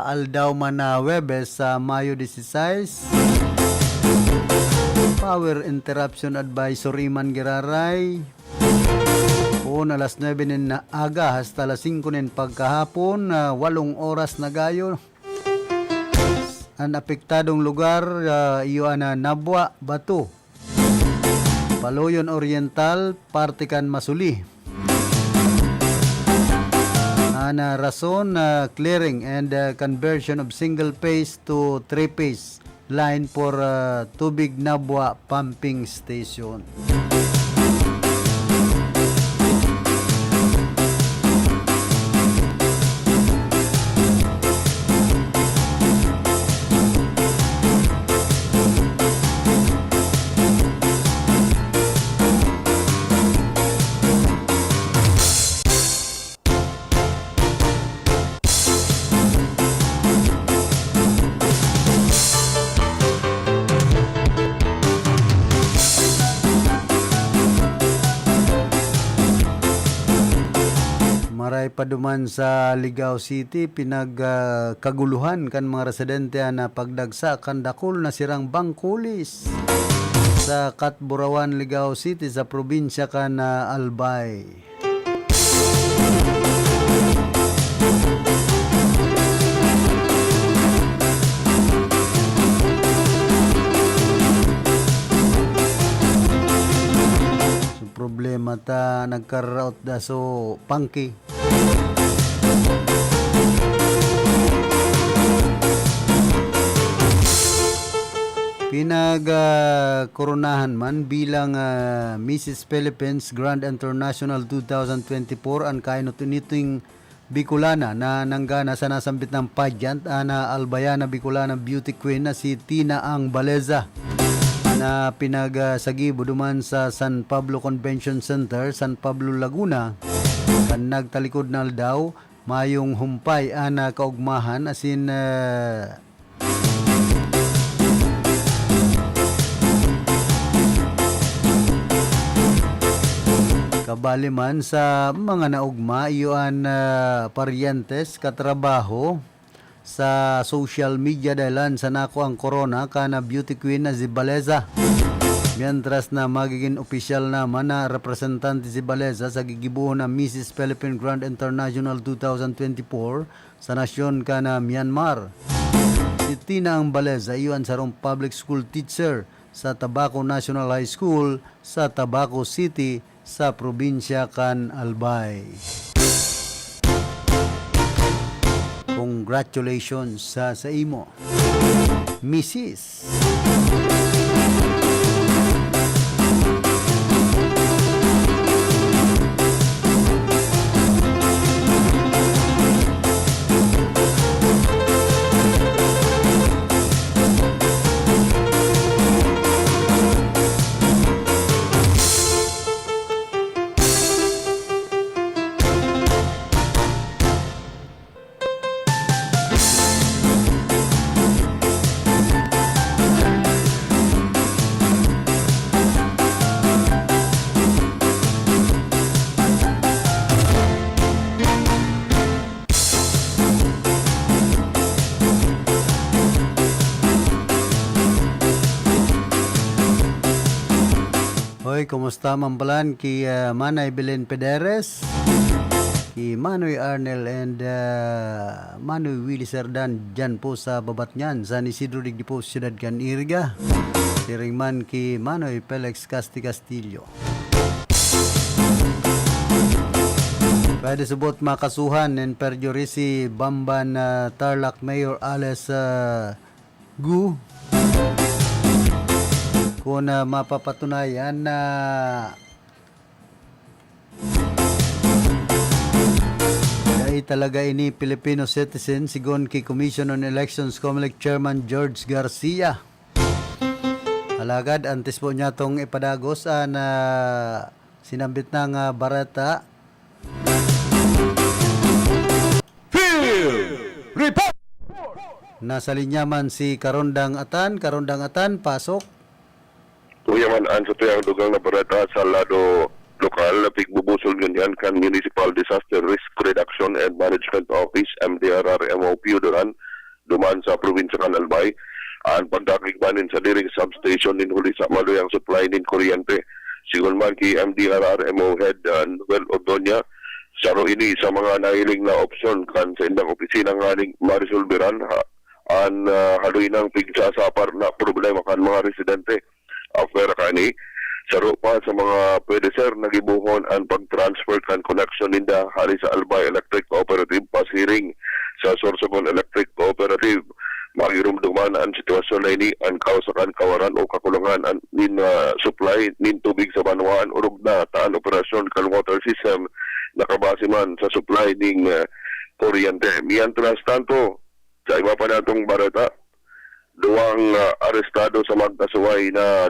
aldaw man na Huwebes, sa Mayo disisais, power interruption advisory man giraray. Poon alas nuebe nin aga hasta alas singko nin pagkahapon, ah, walong oras na gayo. An apektadong lugar, ah, iyo an, ah, Nabua, Bato, Paloyon Oriental, parte kan Masuli. An, ah, rason, ah, clearing and, ah, conversion of single phase to three phase line for, ah, Tubig Nabua Pumping Station. Paduman sa Ligao City, pinag, ah, kaguluhan kan mga residente an, ah, pagdagsa kan dakul na sirang bangkulis sa Catburawan, Ligao City, sa probinsya kan, ah, Albay. So, problema ta, nagkararaot da so pangki. Pinag, ah, koronahan man bilang, ah, Missus Philippines Grand International two thousand twenty-four an kainot-initing Bicolana na nanggana sa nasambit na pageant, an, ah, Albayana Bicolana Beauty Queen na si Tina Ang Baleza, na pinag, ah, sagibo duman sa San Pablo Convention Center, San Pablo, Laguna, kan nagtalikod na aldaw. Mayong humpay an, ah, kaugmahan asin, ah, kabali man sa mga naugma, iyo an, ah, paryentes, katrabaho sa social media dahelan sa nakuang korona kan beauty queen na si Baleza. Mientras na magigin opisyal naman na representante si Baleza sa gigibohon na Missus Philippine Grand International two thousand twenty-four sa nasyon kan Myanmar. Si Tina Ang Baleza iyo an sarong public school teacher sa Tabaco National High School sa Tabaco City, sa probinsya kan Albay. Congratulations sa, sa imo, Misis. Hoy, kumusta man palan ki, ah, Manay Belen Pederes, ki Manoy Arnel and, ah, Manoy Willy Serdan dyan po sa Babatngan, San Isidro digdi po, siyudad kan Iriga. Siring man ki Manoy Felix Casti Castillo. Pwede subot makasuhan nin perjury si Bamban, ah, Tarlac Mayor alias, ah, Gu. Kun, ah, mapapatunayan na dai talaga ini Filipino citizen, sigon ki Commission on Elections, Comelec Chairman George Garcia. Alagad antes po niya tong ipadagos an, ah, sinambit na nga bareta, Field Report! Nasa linya man si Karondang Atan. Karondang Atan, pasok. Kuya man, an satuyang dugang na bareta sa lado lokal, na pigbubusol ngunyan kan Municipal Disaster Risk Reduction and Management Office, M D R R M O, Pio Duran, duman sa probinsya kan Albay, an pagdakig man nin sadiri ka substation nin huli sa maluyang supply nin kuryente. Sigon man ki M D R R M O Head, ah, Noel Ordoña, saro ini sa mga nahiling na opsyon kan saindang opisina nganing maresolberan ha, an, ah, haloy nang pigsasapar na problema kan mga residente. After kani, saro pa sa mga pwede, sir, na gibohon an pag-transfer kan koneksyon ninda hali sa Albay Electric Cooperative pasiring sa Sorsogon Electric Cooperative. Magirumduman an sitwasyon na ini, an kausa kan kawaran o kakulangan an, nin, ah, supply nin tubig sa banwaan orog na ta an operasyon kan water system nakabase man sa supply ning, ah, kuryente. Mientras tanto, sa iba pa natong bareta, duwang, ah, arestado sa magkasuway na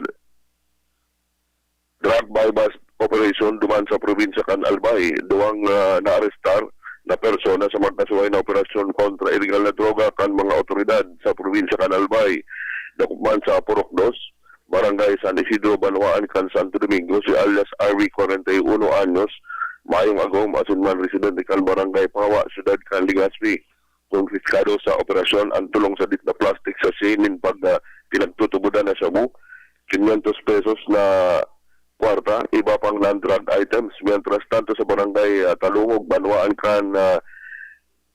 drug buy-bust operation duman sa probinsya kan Albay. Duwang, ah, naarestar na persona sa magkasuway na operasyon kontra ilegal na droga kan mga otoridad sa probinsya kan Albay. Dakop man sa Purok Dos, Barangay San Isidro, banwaan kan Santo Domingo, si alias R V, kwarenta y uno anyos, mayong agom asin man residente kan Barangay Pawa, Syudad kan Legazpi. Konpiskado sa operasyon an tolong sadit na plastik sachet nin pag, ah, pinagtutubodan na shabu, quinientos pesos na kwarta, iba pang non-drug items. Mientras tanto, sa barangay, ah, Talungog, banwaan kan, ah,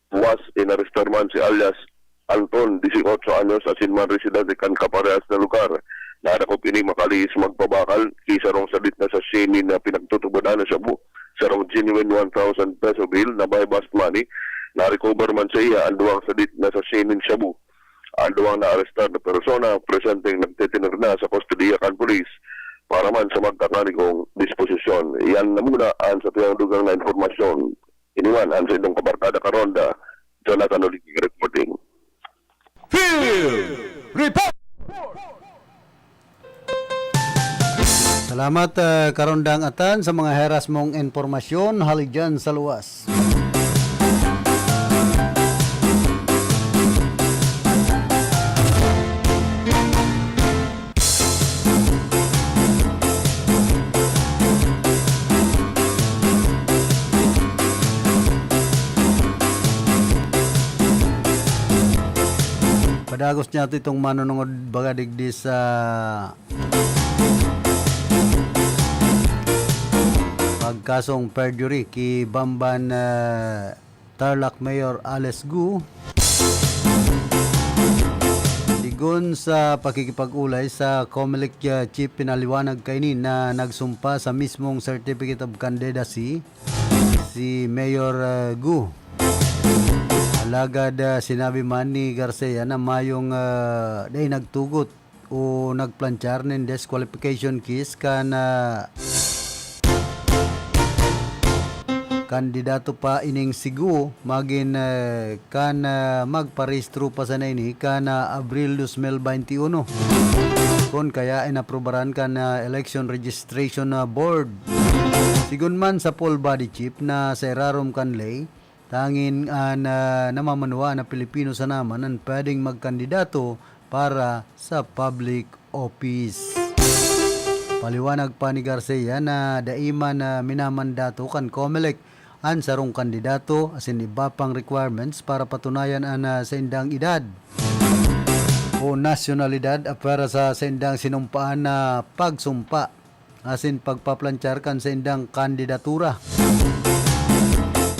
Buwas, inarestar man si alias Anton, dieciocho anyos, asin man residente kan kaparehas na lugar. Nadakop ini makalihis magpabakal ki sarong sadit na sachet nin, ah, pinagtutubodan na shabu, sarong genuine one thousand peso bill na buy-bust money. Na-recover man sa iya an duwang sadit na sachet nin shabu. An duwang naarestar na persona, presenteng nagtitener na sa kustodiya kan pulis para man sa magkakanigong disposisyon. Iyan na muna an satuyang dugang na impormasyon. Ini man an saindong kabarkada karonda, Jonathan Oliking reporting. Field Report! Salamat, ah, Karondang Atan, sa mga heras mong impormasyon hali dyan sa luwas. Padagos niya ito itong manunungod baga digdi sa pagkasong perjury ki Bamban, ah, Tarlac Mayor Alice Gu. Sigon sa pakikipag-ulay sa Comelec, ah, Chief, pinaliwanag kaini na nagsumpa sa mismong Certificate of Candidacy si Mayor, ah, Gu. Alagad, ah, sinabi man ni Garcia na mayong, ah, dai nagtugot o nagplanchar nin disqualification case kan, ah, kandidato pa ining si Gu, magin, ah, kan, ah, magparehistro pa sana ini kan, ah, Abril dos mil baynte uno. Kun kaya inaprubaran kan, ah, Election Registration, ah, Board. Sigon man sa poll body chief na sa irarom kan ley, tangin an, ah, namamanwaan na Pilipino sana man an pwedeng magkandidato para sa public office. Paliwanag pa ni Garcia na dai man, ah, minamandato kan Comelec an sarong kandidato asin iba pang requirements para patunayan an, ah, saindang edad o nasyonalidad apwera sa saindang sinumpaan na pagsumpa asin pagpaplanchar kan saindang kandidatura.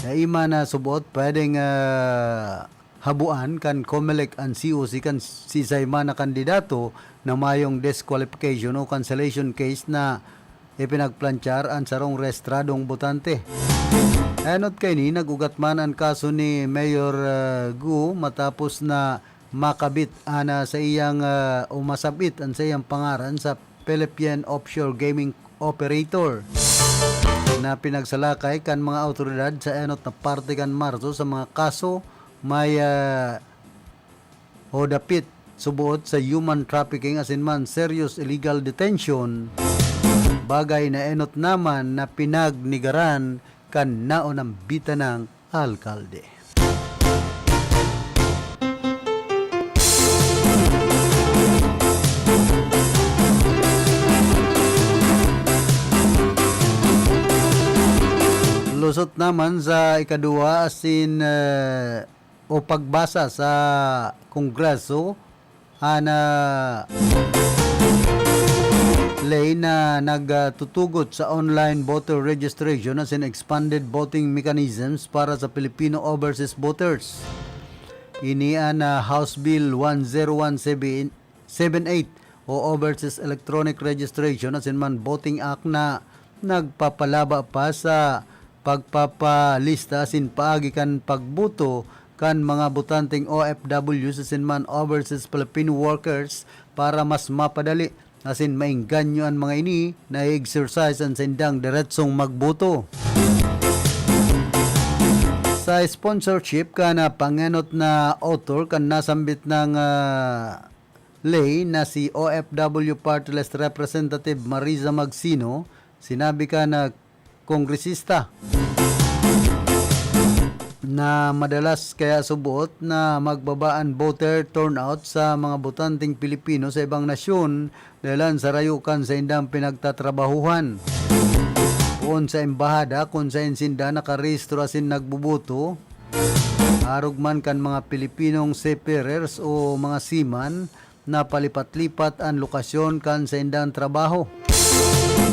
Dai man na subot pwedeng, ah, habuan kan Comelec an C O C kan sisay man na kandidato na mayong disqualification o cancellation case na ipinagplanchar an sarong rehistradong botante. Enot kaini, nag-ugat man an kaso ni Mayor, ah, Gu matapos na makabit ana sa iyang, ah, o masabit an sa iyang pangaran sa Philippine Offshore Gaming Operator na pinagsalakay kan mga awtoridad sa enot na parte kan Marso sa mga kaso may, ah, o dapit suboot sa human trafficking asin man serious illegal detention, bagay na enot naman na pinagnigaran kan naunang bitanang alkalde. Lusot naman sa ikaduwa asin, eh, o pagbasa sa Kongreso, an, ah, ley na nagtutugot sa online voter registration asin expanded voting mechanisms para sa Filipino overseas voters. Ini an, ah, House Bill one zero one seven, seven eight o Overseas Electronic Registration asin man Voting Act na nagpapalaba pa sa pagpapalista asin paagi kan pagboto kan mga botanteng O F Ws asin man overseas Filipino workers para mas mapadali asin maengganyo an mga ini na i-exercise an saindang deretsong magboto. Sa sponsorship kan, ah, pangenot na author kan nasambit nang, ah, ley na si O F W Party List Representative Marisa Magsino, sinabi kan, ah, kongresista na madalas kaya suboot na magbaba an voter turnout sa mga botanteng Pilipino sa ibang nasyon dahelan sa rayo kan saindang pinagtatrabahuhan. poon sa embahada kun saen sinda nakarehistro asin nagboboto, arog man kan mga Pilipinong seafarers o mga seaman na palipat-lipat an lokasyon kan saindang trabaho.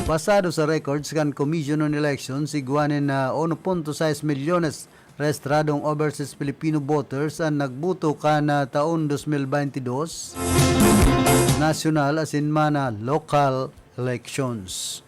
Basado sa records kan Commission on Elections, igwa nin, ah, uno punto sais milyones rehistradong overseas Filipino voters an nagboto kan, ah, taon dos mil baynte dos, nasyonal asin man, ah, lokal elections.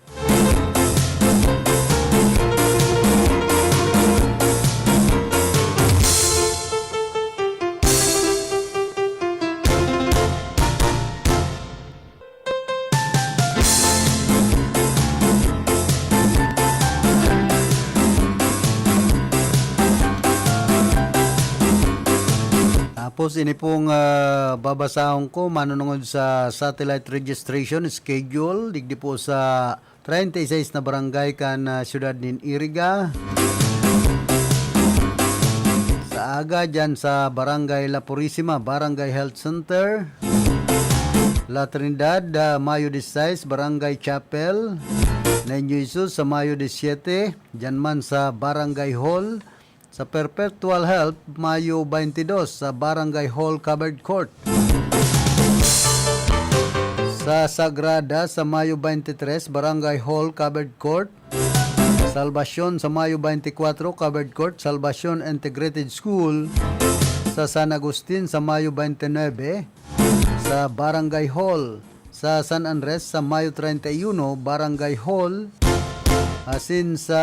Tapos ini pong, ah, babasahon ko manunungod sa satellite registration schedule digdi po sa treinta y seis na barangay kan, ah, siyudad nin Iriga. Sa aga, dyan sa Barangay La Purisima, Barangay Health Center. La Trinidad, ah, Mayo diseis, Barangay Chapel. Niño Jesus sa Mayo disiete, dyan man sa Barangay Hall. Sa Perpetual Help, Mayo baynte dos, sa Barangay Hall Covered Court. Sa Sagrada, sa Mayo baynte tres, Barangay Hall Covered Court. Salvacion, sa Mayo baynte kwatro, Covered Court, Salvacion Integrated School. Sa San Agustin, sa Mayo baynte nuebe, sa Barangay Hall. Sa San Andres, sa Mayo treinta y uno, Barangay Hall, asin sa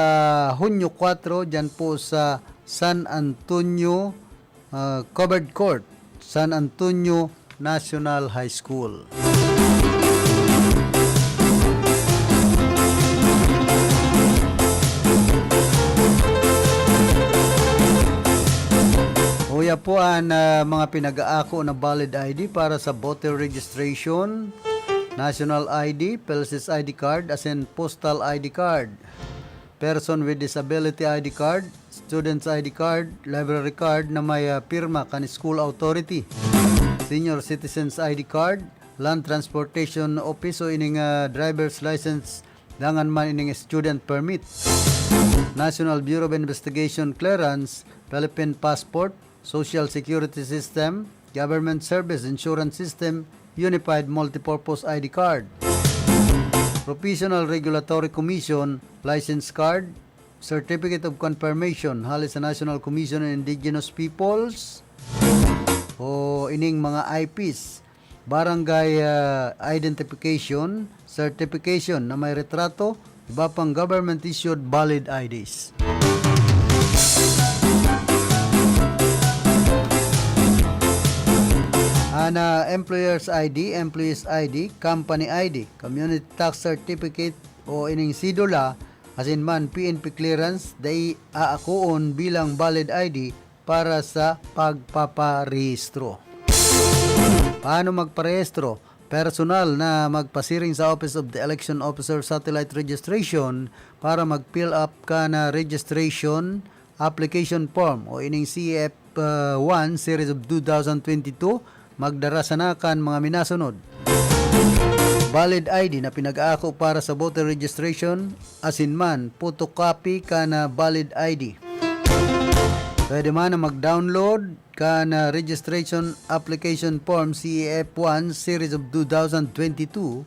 Hunyo kwatro, diyan po sa San Antonio, ah, Covered Court, San Antonio National High School. Uya po an, ah, mga pinag-aako na valid I D para sa voter registration, national I D, PhilSys I D card, asin postal I D card, person with disability I D card, students I D card, library card na may, ah, pirma kan school authority, senior citizens I D card, land transportation office o ining, ah, driver's license, dangan man ining student permit, National Bureau of Investigation clearance, Philippine passport, social security system, government service insurance system, unified multipurpose I D card, Professional Regulatory Commission license card, Certificate of Confirmation hali sa National Commission on Indigenous Peoples o ining mga I Ps, barangay, ah, identification certification na may retrato, iba pang government-issued valid I Ds. An, ah, employer's I D, employee's I D, company I D, community tax certificate o ining sidula, asin man P N P clearance, dai aakoon bilang valid I D para sa pagpaparehistro. Paano magparehistro? Personal na magpasiring sa Office of the Election Officer Satellite Registration para mag-fill up kan registration application form o ining C E F one series of two thousand twenty-two, magdara sana kan mga minasunod: valid I D na pinag-aako para sa voter registration, asin man photocopy kan valid I D. Pwede man na mag-download kan, ah, Registration Application Form C E F one Series of two thousand twenty-two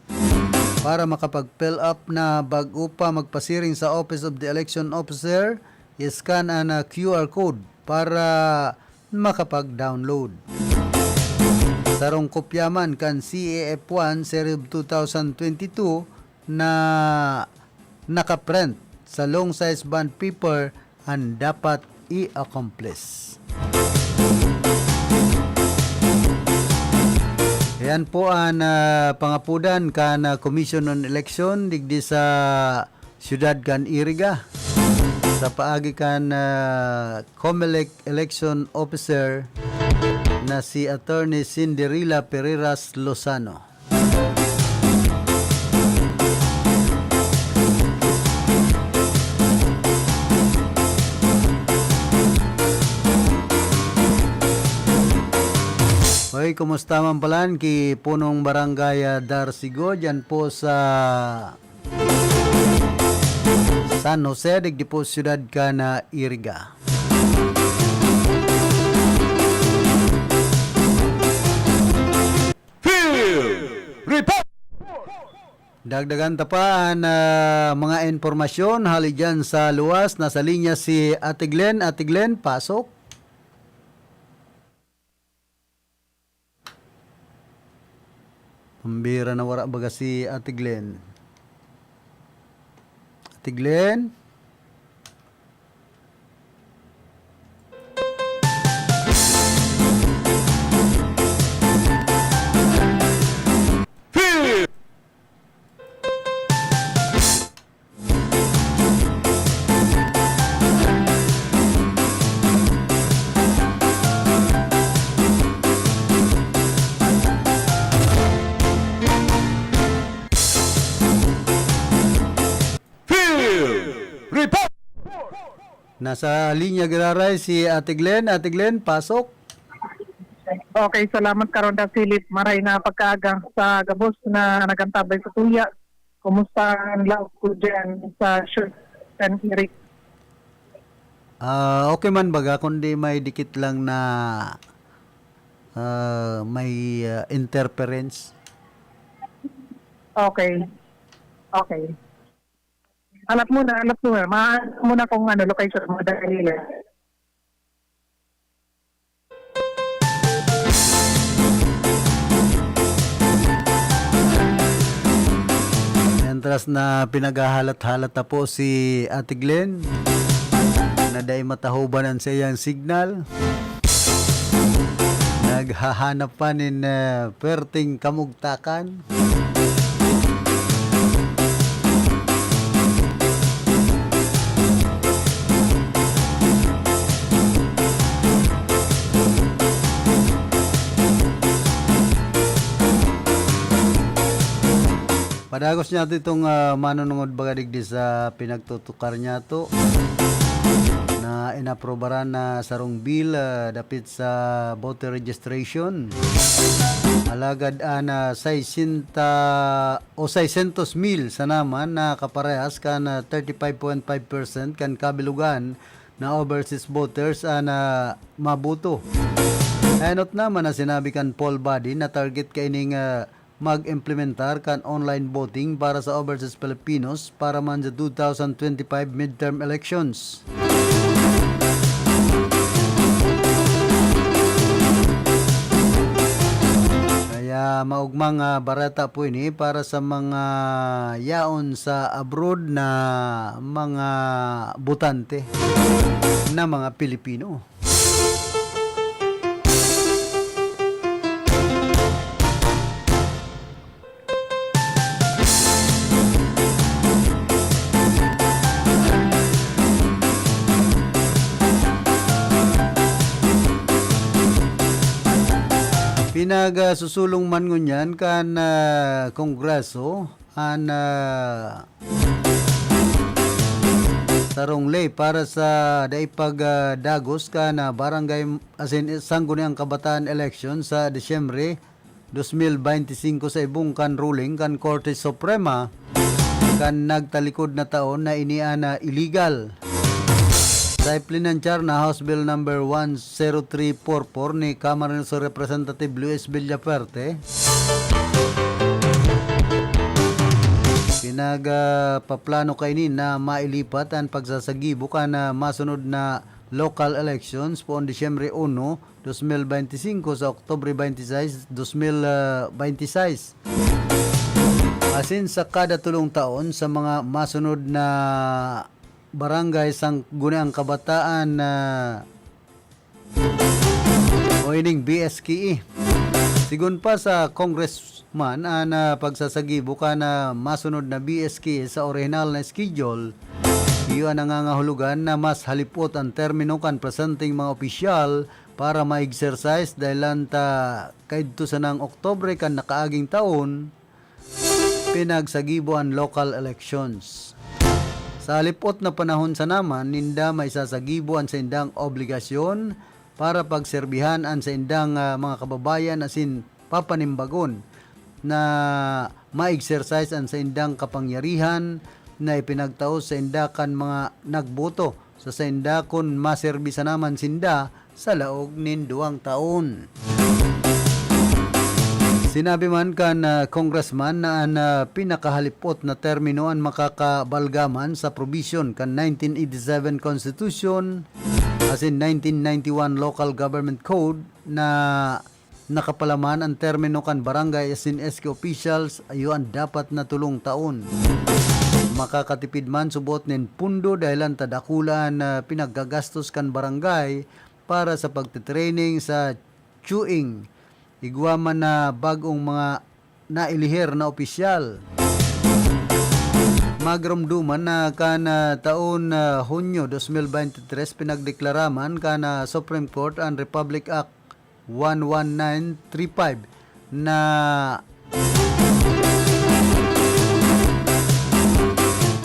para makapag-fill up na bag-o pa magpasiring sa Office of the Election Officer, i-scan an, ah, Q R code para makapag-download. Sarong kopya man kan C E F one Series of two thousand twenty-two na nakaprint sa long size bond paper an dapat i-accomplish. Ayan po an, ah, pangapodan kan, ah, Commission on Election digdi sa siyudad kan Iriga, sa paagi kan, ah, Comelec Election Officer na si Attorney Cinderella Pereiras Lozano. Hoy, kumusta man palan ki punong barangay, ah, Darsigo, dyan po sa San Jose, digdi po siyudad kan Iriga. Field Report! Dagdagan ta pa an, ah, mga impormasyon hali diyan sa luwas. Nasa linya si Ate Glenn. Ate Glenn, pasok. Pambira na wara baga si Ate Glenn. Ate Glenn? Field Report! Nasa linya giraray si Ate Glenn. Ate Glenn, pasok. Okay, salamat, Karonda Philip. Maray na pagkaaga sa gabos na nagantabay sa tuya. Kumusta ang laog ko dyan sa Short and Eric? Ah, okay man baga, kundi may dikit lang na, ah, may, ah, interference. Okay. Okay. Alat muna, alat muna. Ma-, muna kung ano, location mo, dahil Mientras na pinaghahalat-halat na po si Ate Glenn, na dai matahoban an saiyang signal, naghahanap pa nin, eh, perting kamugtakan. Padagos niyato itong, ah, manunungod baga digdi sa pinagtutukar niyato na inaprobaran na sarong bill, ah, dapit sa voter registration. Alagad an, ah, sesenta o seiscientos mil sana man na kaparehas kan, ah, thirty-five point five percent kan kabilogan na overseas voters an, ah, maboto. Enot naman na sinabi kan poll body na target kaining, ah, mag-implementar kan online voting para sa overseas Filipinos para man sa two thousand twenty-five midterm elections. Kaya maugmang, ah, bareta po ini para sa mga yaon sa abroad na mga botante na mga Pilipino. Pinagsusulong man ngunyan kan, ah, Kongreso an, ah, sarong ley para sa dai pag, ah, dagos kan, ah, barangay asin sangguniang kabataan election sa Disyembre dos mil bente singko sa ibong kan ruling kan Korte Suprema kan nagtalikod na taon na ini an, ah, illegal. Sa iplinansyar na House Bill number one zero three four four ni Camarines Representative Luis Villafuerte, pinag, ah, paplano kaini na mailipat an pagsasagibo kan, ah, masunod na local elections poon Disyembre uno, dos mil bente singko sa Oktubre bente sais, dos mil bente sais. Asin sa kada tulong taon sa mga masunod na barangay sangguniang kabataan na o ining B S K E. Sigon pa sa congressman, an, ah, pagsasagibo kan, ah, masunod na B S K E sa orihinal na schedule, iyo an nangangahulugan na mas halipot an termino kan presenteng mga opisyal para ma-exercise, dahelan ta kaidto sanang Oktubre kan nakaaging taon, pinagsagibo an local elections. Sa halipot na panahon sana man, ninda maisasagibo an saindang obligasyon para pagserbihan an saindang, ah, mga kababayan asin papanimbagon na ma-exercise an saindang kapangyarihan na ipinagtao sa inda kan mga nagboto sa sainda kun maserbi sana man sinda sa laog nin duwang taon. Sinabi man kan, ah, congressman na an, ah, pinakahalipot na termino an makakabalgaman sa provision kan nineteen eighty-seven Constitution asin nineteen ninety-one Local Government Code na nakapalaman an termino kan barangay asin S K officials, iyo an dapat na tolong taon. Makakatipid man subot nin pundo dahelan ta dakula an, ah, pinaggagastos kan barangay para sa pagte-training sa chewing, igwa man na bag-ong mga nailihir na opisyal. Magromdoman na kan, ah, taon na Hunyo dos mil bente tres, pinagdeklara man kan, ah, Supreme Court an Republic Act one one nine three five na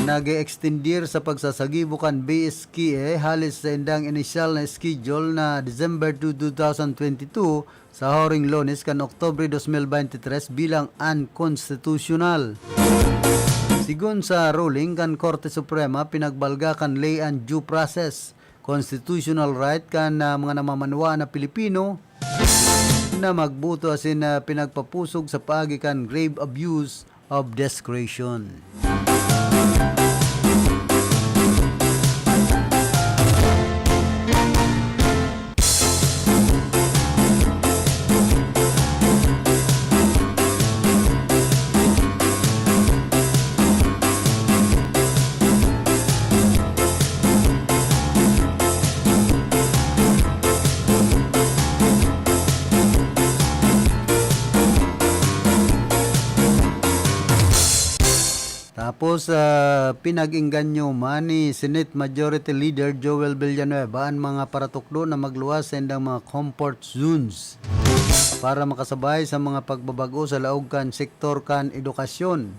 nag-e-extendir sa pagsasagibo kan B S K A hali sa indang inisyal na schedule na December two, two thousand twenty-two sa huring Lunes kan Oktubre dos mil bente tres bilang unconstitutional. Sigon sa ruling kan Korte Suprema, pinagbalga kan ley an due process, constitutional right kan, ah, mga namamanwaan na Pilipino na magboto asin, ah, pinagpapusog sa paagi kan grave abuse of discretion. Tapos, ah, pinag-engganyo man ni Senate Majority Leader Joel Villanueva an mga paratukdo na magluwas sa indang mga comfort zones para makasabay sa mga pagbabago sa laog kan sektor kan edukasyon.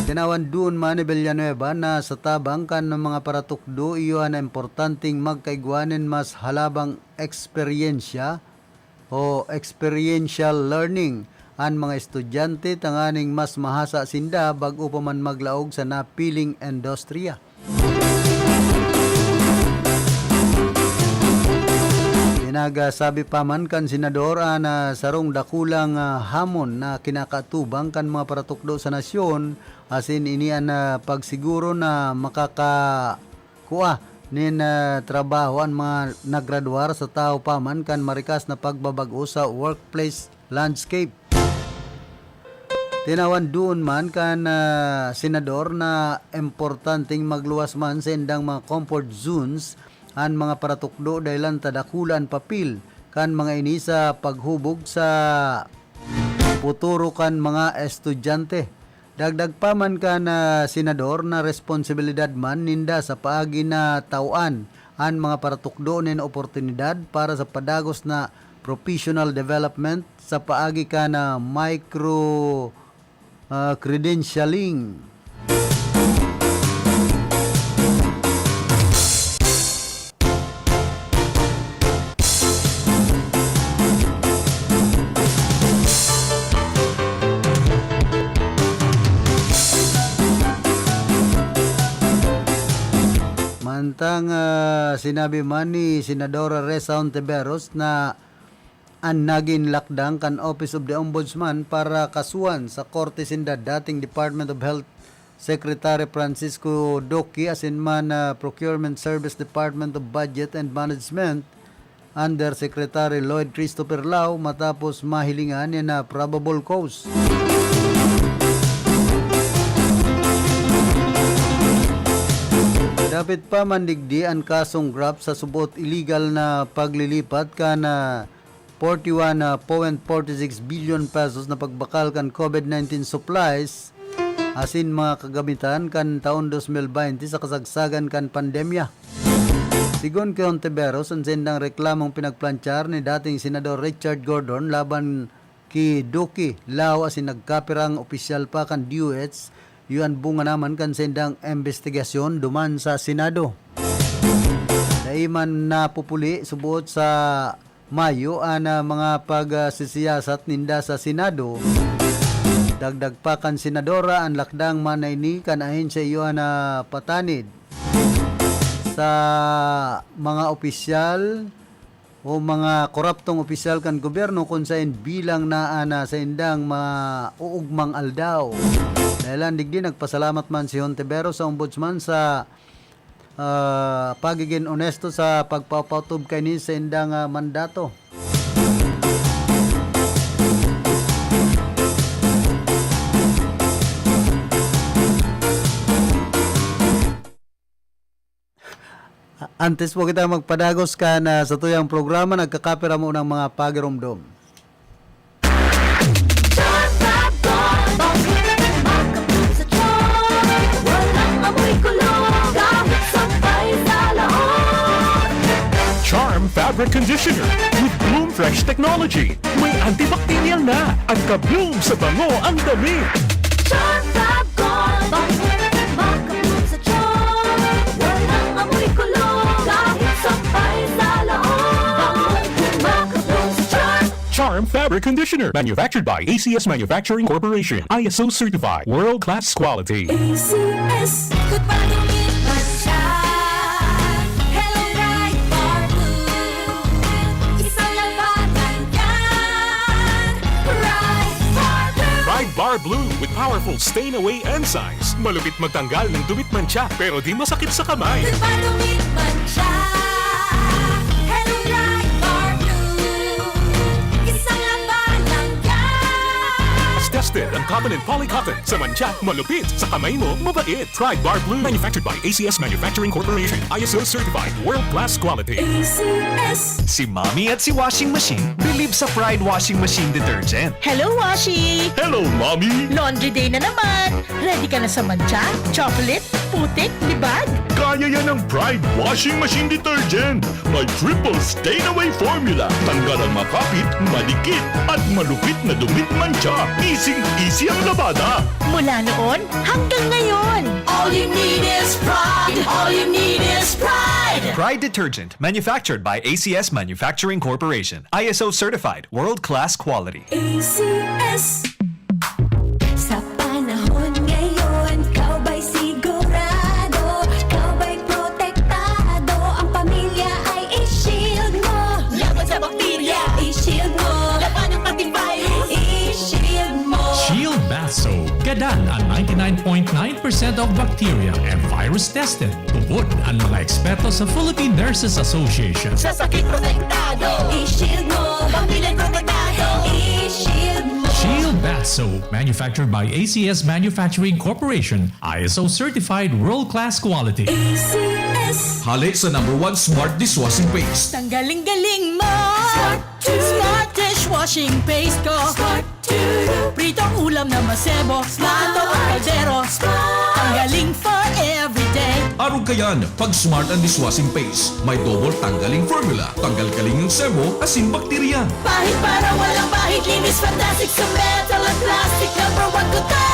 Tinawan duon man ni Villanueva na sa tabang kan mga paratukdo, iyo an importanteng magkaigwa nin mas halabang eksperyensya o experiential learning an mga estudyante tanganing mas mahasa sinda bag-o pa man maglaog sa napiling industriya. Pinagsabi pa man kan senador an, ah, sarong dakulang, ah, hamon na kinakatubang kan mga paratukdo sa nasyon, asin ini an, ah, pagsiguro na makakakua nin, ah, trabaho an mga nagradwar sa tawo pa man kan marikas na pagbabag-o sa workplace landscape. Tinawan duon man kan, ah, senador na importanteng magluwas man sa indang mga comfort zones an mga paratukdo dahelan ta dakula an papel kan mga ini sa paghubog sa futuro kan mga estudyante. Dagdag pa man kan, ah, senador na responsibilidad man ninda sa paagi na taw-an an mga paratukdo nin oportunidad para sa padagos na professional development sa paagi kan, ah, micro, ah, credentialing. Mantang, ah, sinabi man ni Senadora Ressa Hontiveros na an nagin lakdang kan Office of the Ombudsman para kasuhan sa korte sinda dating Department of Health Secretary Francisco Duque asin man, ah, Procurement Service Department of Budget and Management Undersecretary Lloyd Christopher Lau matapos mahilingan na probable cause. Dapit pa man digdi an kasong graft sa subot illegal na paglilipat kan, ah, forty-one point forty-six billion pesos na pagbakal kan COVID nineteen supplies asin mga kagamitan kan taon dos mil bente sa kasagsagan kan pandemya. Sigon ki Hontiveros, an saindang reklamong pinagplanchar ni dating Senador Richard Gordon laban ki Duque, Lau asin nagkapirang opisyal pa kan D O H, iyo an bunga naman kan saindang imbestigasyon duman sa Senado. Dai man napupuli subot sa Mayo an, ah, mga pagsisiyasat ninda sa Senado, Dagdag pa kan senadora, an lakdang man na ini kan ahensya iyo na patanid sa mga opisyal o mga koraptong opisyal kan gobyerno kun saen bilang na an, ah, saindang maugmang aldaw. Dahelan digdi, nagpasalamat man si Hontiveros sa ombudsman sa, ah, pagigin onesto sa pagpapatub kaini saindang, ah, mandato. Antes po kita magpadagos kan, ah, satuyang programa, nagkakapira mo ng mga pagiromdom. Walang amoy kulog, kahit sampay sa laot. Charm Fabric Conditioner with Bloom Fresh Technology. May antibacterial na at ka-bloom sa bango ang damit. Charm Fab Gold, bango, makabloom sa charm. Walang amoy kulog, kahit sampay sa laot. Bango, makabloom sa charm. Charm Fabric Conditioner, manufactured by A C S Manufacturing Corporation, I S O certified, world class quality. A C S. Goodbye, Dominic Mancha. Hello, Pride Bar Blue. Isang labanan yan. Pride Bar Blue. Pride Bar Blue with powerful stain away enzymes. Malupit magtanggal ng dumit mantsa, pero di masakit sa kamay. Goodbye, Dominic Mancha. Hello, Pride Bar Blue. Isang labanan yan. Tested ang cotton and poly cotton. Sa mantsa, malupit. Sa kamay mo, mabait. Pride Bar Blue. Manufactured by A C S Manufacturing Corporation. I S O certified. World class quality. A C S. Si Mommy at si Washing Machine believe sa Pride Washing Machine Detergent. Hello, Washi! Hello, Mommy! Laundry day na naman! Ready ka na sa mantsa, chocolate, putik, libag? Kaya yan ng Pride Washing Machine Detergent. May triple stain away formula. Tanggal ang makapit, madikit, at malupit na dumit mantsa. Easy-easy ang labada. Mula noon hanggang ngayon. All you need is Pride. All you need is Pride. Pride Detergent, manufactured by A C S Manufacturing Corporation. I S O certified, world-class quality. A C S. Sa panahon ngayon, ikaw ba'y sigurado? Ikaw ba'y protektado? Ang pamilya ay i-shield mo. Laban sa bakterya, i-shield mo. Labanan pati virus, i-shield mo. Shield Bath Soap. Gadan ang ninety-nine point nine percent of bacteria and virus tested. Tubod ang mga eksperto sa Philippine Nurses Association. Sa sakit protektado, i-shield mo. Pamilya protektado, i-shield mo. Shield Bath Soap, manufactured by A C S Manufacturing Corporation, I S O certified, world-class quality. A C S. Hale sa number one smart dishwashing paste. Tanggaling-galing mo! Smart Smart dishwashing paste ko. Smart. Pritong ulam na masebo. Smart. Plato o kaldero. Smart. Tanggaling for everyday. Arog kayan, pag Smart ang dishwashing paste. May double tanggaling formula. Tanggal-galing ang sebo, asin bakterya. Pahid para walang bahid. Linis fantastic sa metal at plastic. Number one ko to.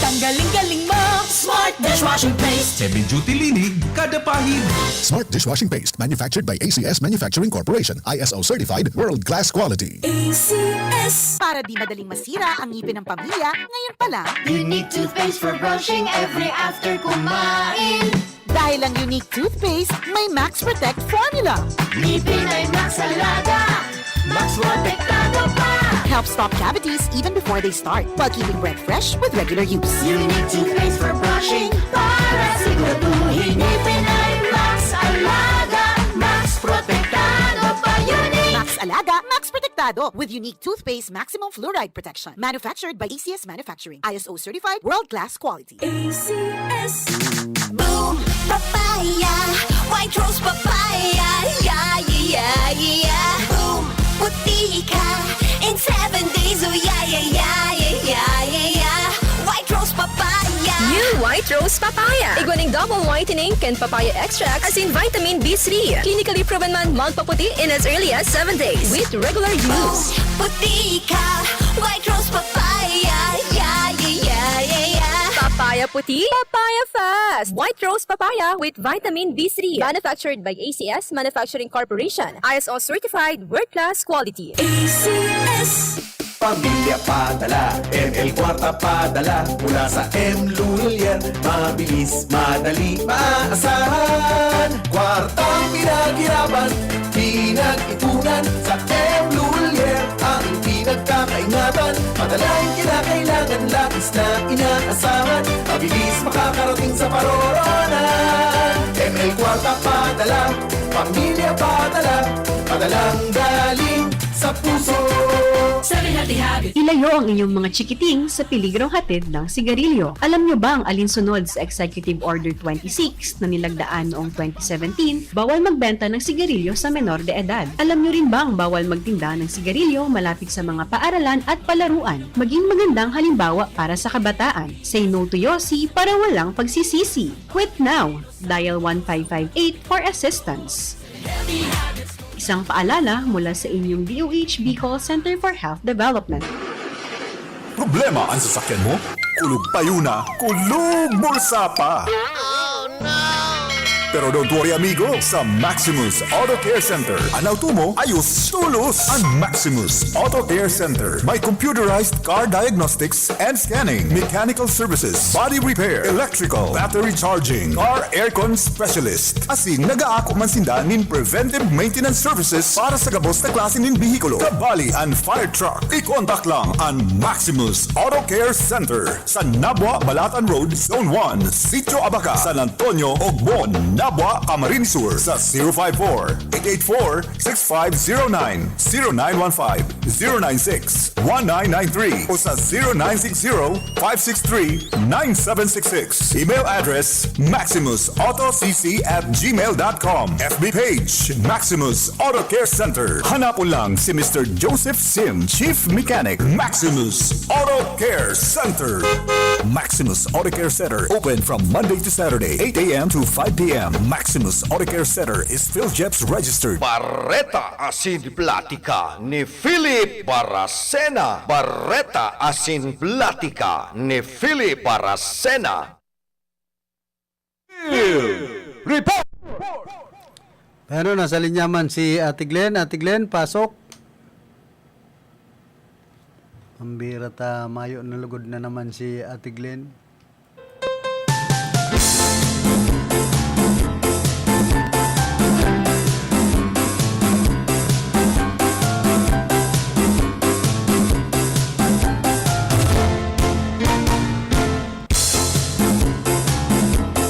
Tanggaling-galing mo. Smart dishwashing paste. Heavy duty linig, kada pahid. Smart dishwashing paste. Manufactured by A C S Manufacturing Corporation. I S O certified, world-class quality. A C S. Para di madaling masira ang ngipin ng pamilya, ngayon pa lang. Unique toothpaste for brushing every after kumain. Dahil ang Unique toothpaste, may Max Protect formula. Ngipin ay Max Alaga, Max Protektado pa. Helps stop cavities even before they start, while keeping breath fresh with regular use. Unique toothpaste for brushing para siguraduhin ngipin ay Max Alaga, Max Protektado pa. Unique Max Alaga, Max Protektado with Unique Toothpaste Maximum Fluoride Protection. Manufactured by A C S Manufacturing. I S O certified, world-class quality. A C S. Boom! Papaya! White Rose Papaya! Yeah, yeah, yeah, yeah! Boom! Puti ka in seven days! Oh, yeah, yeah, yeah, yeah, yeah, yeah, yeah! White Rose Papaya! New White Rose Papaya. Igwa ning double whitening kan papaya extract asin vitamin B three. Clinically proven man magpaputi in as early as seven days with regular use. Puti ka, White Rose Papaya. Yeah, yeah, yeah, yeah, yeah. Papaya puti, papaya fast. White Rose Papaya with vitamin B three. Manufactured by A C S Manufacturing Corporation. I S O certified, world class quality. A C S. Pamilya padala, M L Kwarta padala mula sa M Lulier. Mabilis, madali, maaasahan. Kwartang pinaghirapan, pinag-ipunan. Sa M Lulier, ang pinagkakaingatan. Padalang kinakailangan, lapis na inaasahan. Mabilis makakarating sa paroroonan. M L Kwarta padala, pamilya padala. Padalang galing sa puso. Seven Healthy Habits. Ilayo ang inyong mga chikiting sa peligrong hatid ng sigarilyo. Alam nyo bang alinsunod sa Executive Order twenty-six na nilagdaan noong twenty seventeen, bawal magbenta ng sigarilyo sa menor de edad? Alam nyo rin bang bawal magtinda ng sigarilyo malapit sa mga paaralan at palaruan? Maging magandang halimbawa para sa kabataan. Say no to Yossi para walang pagsisisi. Quit now! Dial one five five eight for assistance. Isang paalala mula sa inyong D O H Bicol Center for Health Development. Problema an sasakyan mo? Kulog payo na, kulog bulsa pa! Pero don't worry, amigo, sa Maximus Auto Care Center, an auto mo ayos tolos! An Maximus Auto Care Center may computerized car diagnostics and scanning, mechanical services, body repair, electrical, battery charging, car aircon specialist. Asin nagaako man sinda nin preventive maintenance services para sa gabos na klase nin behikulo, kabali an fire truck. I-contact lang an Maximus Auto Care Center sa Nabua, Balatan Road, Zone one, Sitio Abaca, San Antonio, Ogbon, Nabua, Camarines Sur sa zero five four, eight eight four, six five zero nine, zero nine one five, zero nine six, one nine nine three o sa zero nine six zero, five six three, nine seven six six. Email address, maximus auto c c at gmail dot com. F B page, Maximus Auto Care Center. Hanapon lang si Mister Joseph Sim, Chief Mechanic, Maximus Auto Care Center. Maximus Auto Care Center, open from Monday to Saturday, eight a m to five p m. Maximus Auto Care Center is PhilGEPS registered. Bareta asin platika ni Philip Baracena. Bareta asin platika ni Philip Baracena. Report! Pero nasa linya man si Ate Glenn. Ate Glenn, pasok. Pambira ta, mayo na lugod na naman si Ate Glenn.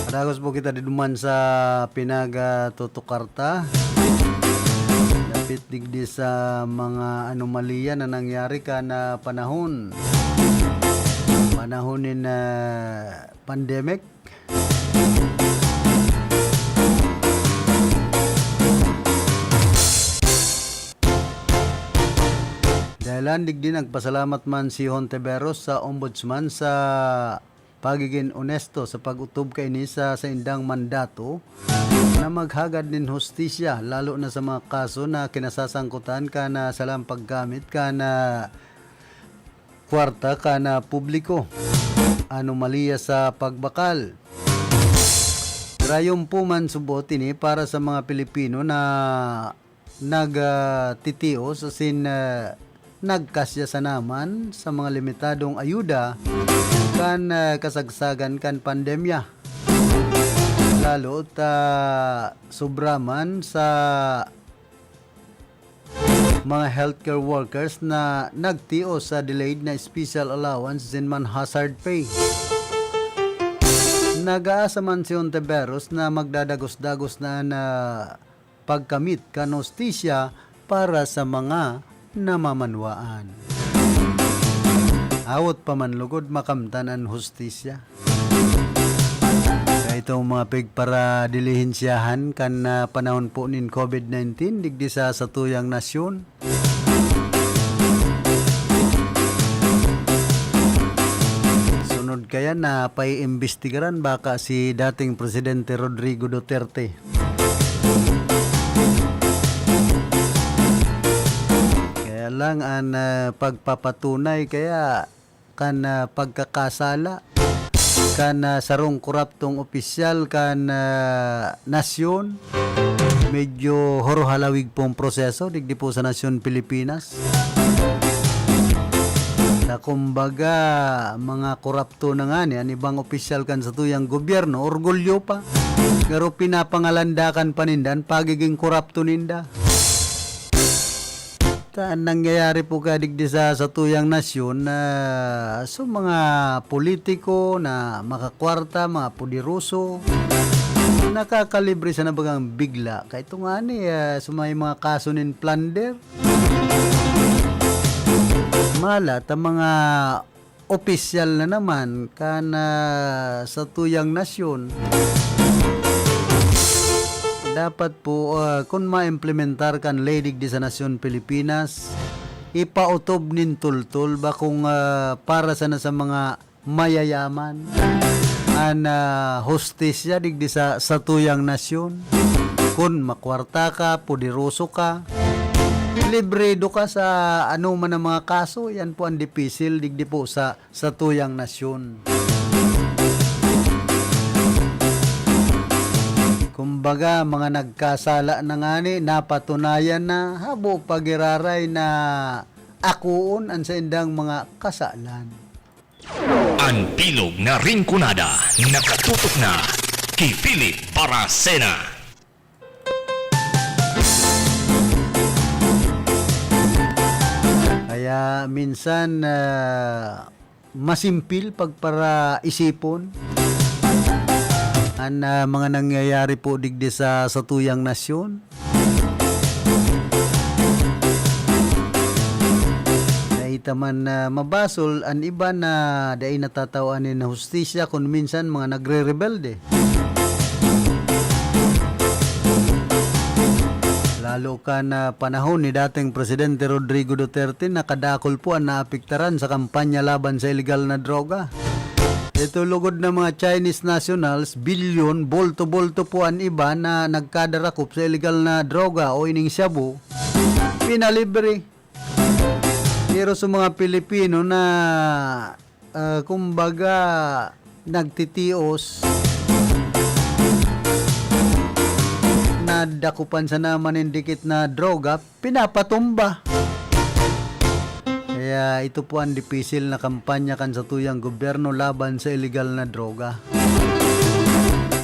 Padagos po kita diduman sa pinagtutukar ta. Dapit digdi sa mga anomalya na nangyari kan panahon. Panahon nin ah, pandemic. Dahilan digdi nagpasalamat man si Hontiveros sa Ombudsman sa pagigin onesto sa pag-otob kaini sa saindang mandato na maghagad nin hustisya, lalo na sa mga kaso na kinasasangkutan kan salang paggamit kan kwarta kan publiko, anomalya sa pagbakal. Grayon po man subot ini para sa mga Pilipino na nagtitios asin ah, nagkasya sana man sa mga limitadong ayuda kan ah, kasagsagan kan pandemya. Lalo ta sobra man sa mga healthcare workers na nagtios sa delayed na special allowance asin man hazard pay. Nag-aasa man si Hontiveros na magdadagos-dagos na na pagkamit kan hustisya para sa mga namamanwaan. Awot pa man lugod makamtan an hustisya. Sa itong mga pigparadilihensyahan kan ah, panahon po nin covid nineteen digdi sa satuyang nasyon. Sunod kaya na paiimbestigaran baka si dating Presidente Rodrigo Duterte. Kaya lang ang ah, pagpapatunay kaya kan ah, pagkakasala kan ah, sarong koraptong opisyal kan ah, nasyon. Medyo horohalawig pong proseso digdi po sa nasyon Pilipinas. Sa Kumbaga, mga korapto na ngani an ibang opisyal kan satuyang gobyerno, orgulyo pa. Pero pinapangalandakan pa ninda an pagiging korapto ninda. Ta-, an nangyayari po kaya digdi sa satuyang nasyon na so mga politiko na makakwarta, mga poderoso, nakakalibre sana bagang bigla. Kaya ito nga ni, ah, so may mga kaso nin plunder. Mala ta mga opisyal na naman kan, ah, satuyang nasyon. Dapat po, ah, kun maimplementar kan ley digdi sa nasyon Pilipinas, ipautob nin tultol ba kung, ah, para sana sa mga mayayaman an, ah, hustisya digdi sa satuyang nasyon. Kun makwarta ka, poderoso ka, libredo ka sa anoman na mga kaso, yan po an dipisil digdi po sa satuyang nasyon. Kumbaga, mga nagkasala na ngani, napatunayan na, habo pa giraray na akoon an saindang mga kasalan. An bilog na Rinconada, nakatutok na ki Philip Baracena. Kaya minsan, ah, masimpil pagparaisipon an, ah, mga nangyayari po digdi sa satuyang nasyon. Dai ta man, ah, mabasol an iba na dai natatawan nin hustisya, kun minsan mga nagrerebelde. Lalo kan, ah, panahon ni dating Presidente Rodrigo Duterte, nakadakul po an naapektaran sa kampanya laban sa ilegal na droga. Ito lugod na mga Chinese nationals, bilyon, bolto-bolto po an iba na nagkadarakop sa ilegal na droga o ining shabu, pinalibre. Pero sa mga Pilipino na, ah, kumbaga, nagtitios, nadakupan sana man nin dikit na droga, pinapatumba. Kaya ito po an dipisil na kampanya kan satuyang gobyerno laban sa ilegal na droga.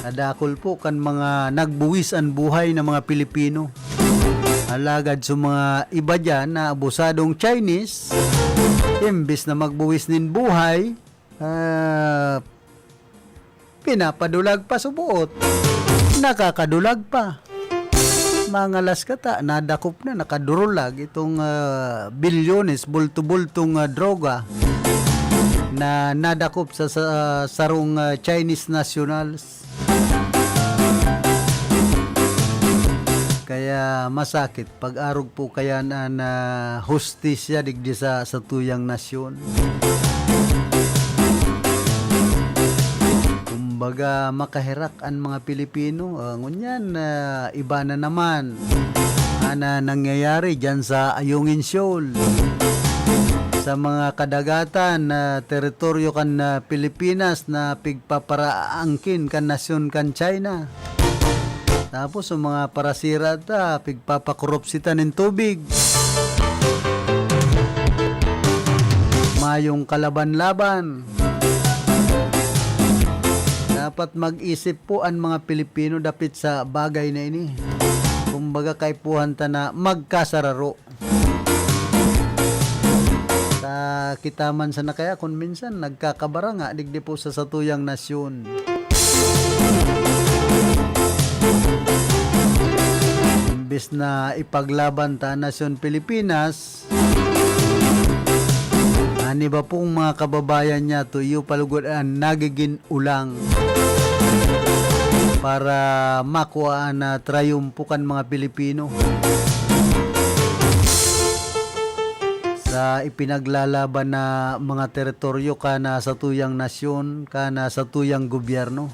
Nadakul po kan mga nagbuwis an buhay na mga Pilipino. Alagad sa mga iba diyan na abusadong Chinese, imbis na magbuwis nin buhay, ah, pinapadulag pa suboot. Nakakadulag pa. Mangalas ka ta, nadakop na, nakadurulag itong, ah, bilyones, bulto-bultong, ah, droga na nadakop sa, sa sarong, ah, Chinese nationals. Kaya masakit pag-arog po kayan an, ah, hustisya digdi sa satuyang nasyon. Kumbaga, makaherak an mga Pilipino. Ah, ngunyan, ah, iba na naman an, ah, nangyayari diyan sa Ayungin Shoal. Sa mga kadagatan na teritoryo kan, ah, Pilipinas na pigpaparaangkin kan nasyon kan China. Tapos, ang mga parasira ta, pigpapakorupsitan nin tubig. Mayong kalaban-laban. Dapat mag-isip po an mga Pilipino dapit sa bagay na ini. Kumbaga, kaipuhan ta na magkasararo. Ta kita man sana kaya kun minsan nagkakabaranga digdi po sa satuyang nasyon. Imbes na ipaglaban ta an nasyon Pilipinas, an iba pong mga kababayan niyato, iyo pa lugod an nagigin ulang para makua an, ah, trayumpo kan mga Pilipino sa ipinaglalaban na mga teritoryo kan, ah, satuyang nasyon, kan, ah, satuyang gobyerno.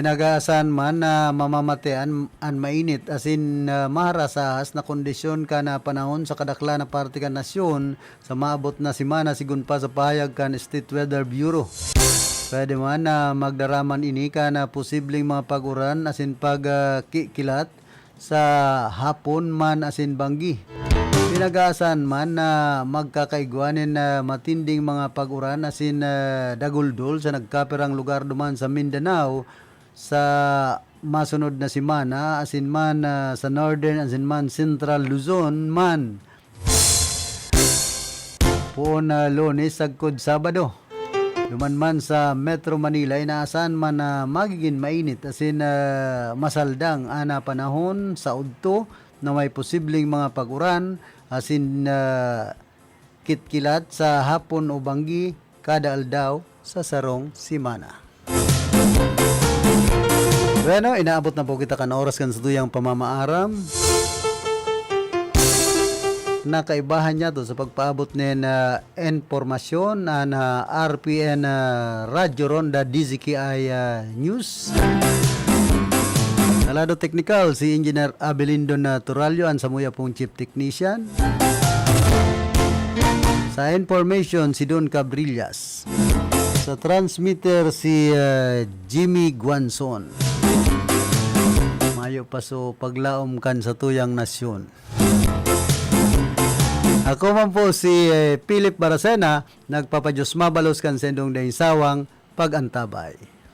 Kaya Gaasan man na mamamate an, an mainit asin, ah, maharasahas na kondisyon kan, ah, panahon sa kadaklan na parte kan nasyon sa maabot na semana, sigon pa sa pahayag kan State Weather Bureau. Pwede man na magdaraman ini kan, ah, posibleng mga pag-uran asin pag, ah, kikilat sa hapon man asin banggi. Pinagaasan man na magkakaigwa nin, ah, matinding mga pag-uran asin, ah, daguldol sa nagkapirang lugar duman sa Mindanao, sa masunod na semana, asin man, ah, sa Northern asin man Central Luzon man. Poon na Lunes sagkod Sabado. Duman man sa Metro Manila, inaasahan man na magigin mainit asin, ah, masaldang an panahon sa udto na may posibleng mga pag-uran asin, ah, kitkilat sa hapon o banggi kada aldaw sa sarong semana. Bueno, inaabot na po kita kan oras kan satuyang pamamaaram. Nakaibahan niya to sa pagpaabot nin, ah, impormasyon an, ah, R P N, ah, Radyo Ronda D Z K I, ah, News. Sa lado teknikal, si Engineer Abelindo Naturalio, an samuya pong chief technician. Sa information, si Don Cabrillas. Sa transmitter, si, ah, Jimmy Guanzon. Mayo pa so paglaom kan satuyang nasyon. Ako man po si, eh, Philip Baracena, nagpapadiyos mabalos kan sendong daing sawang pag-antabay.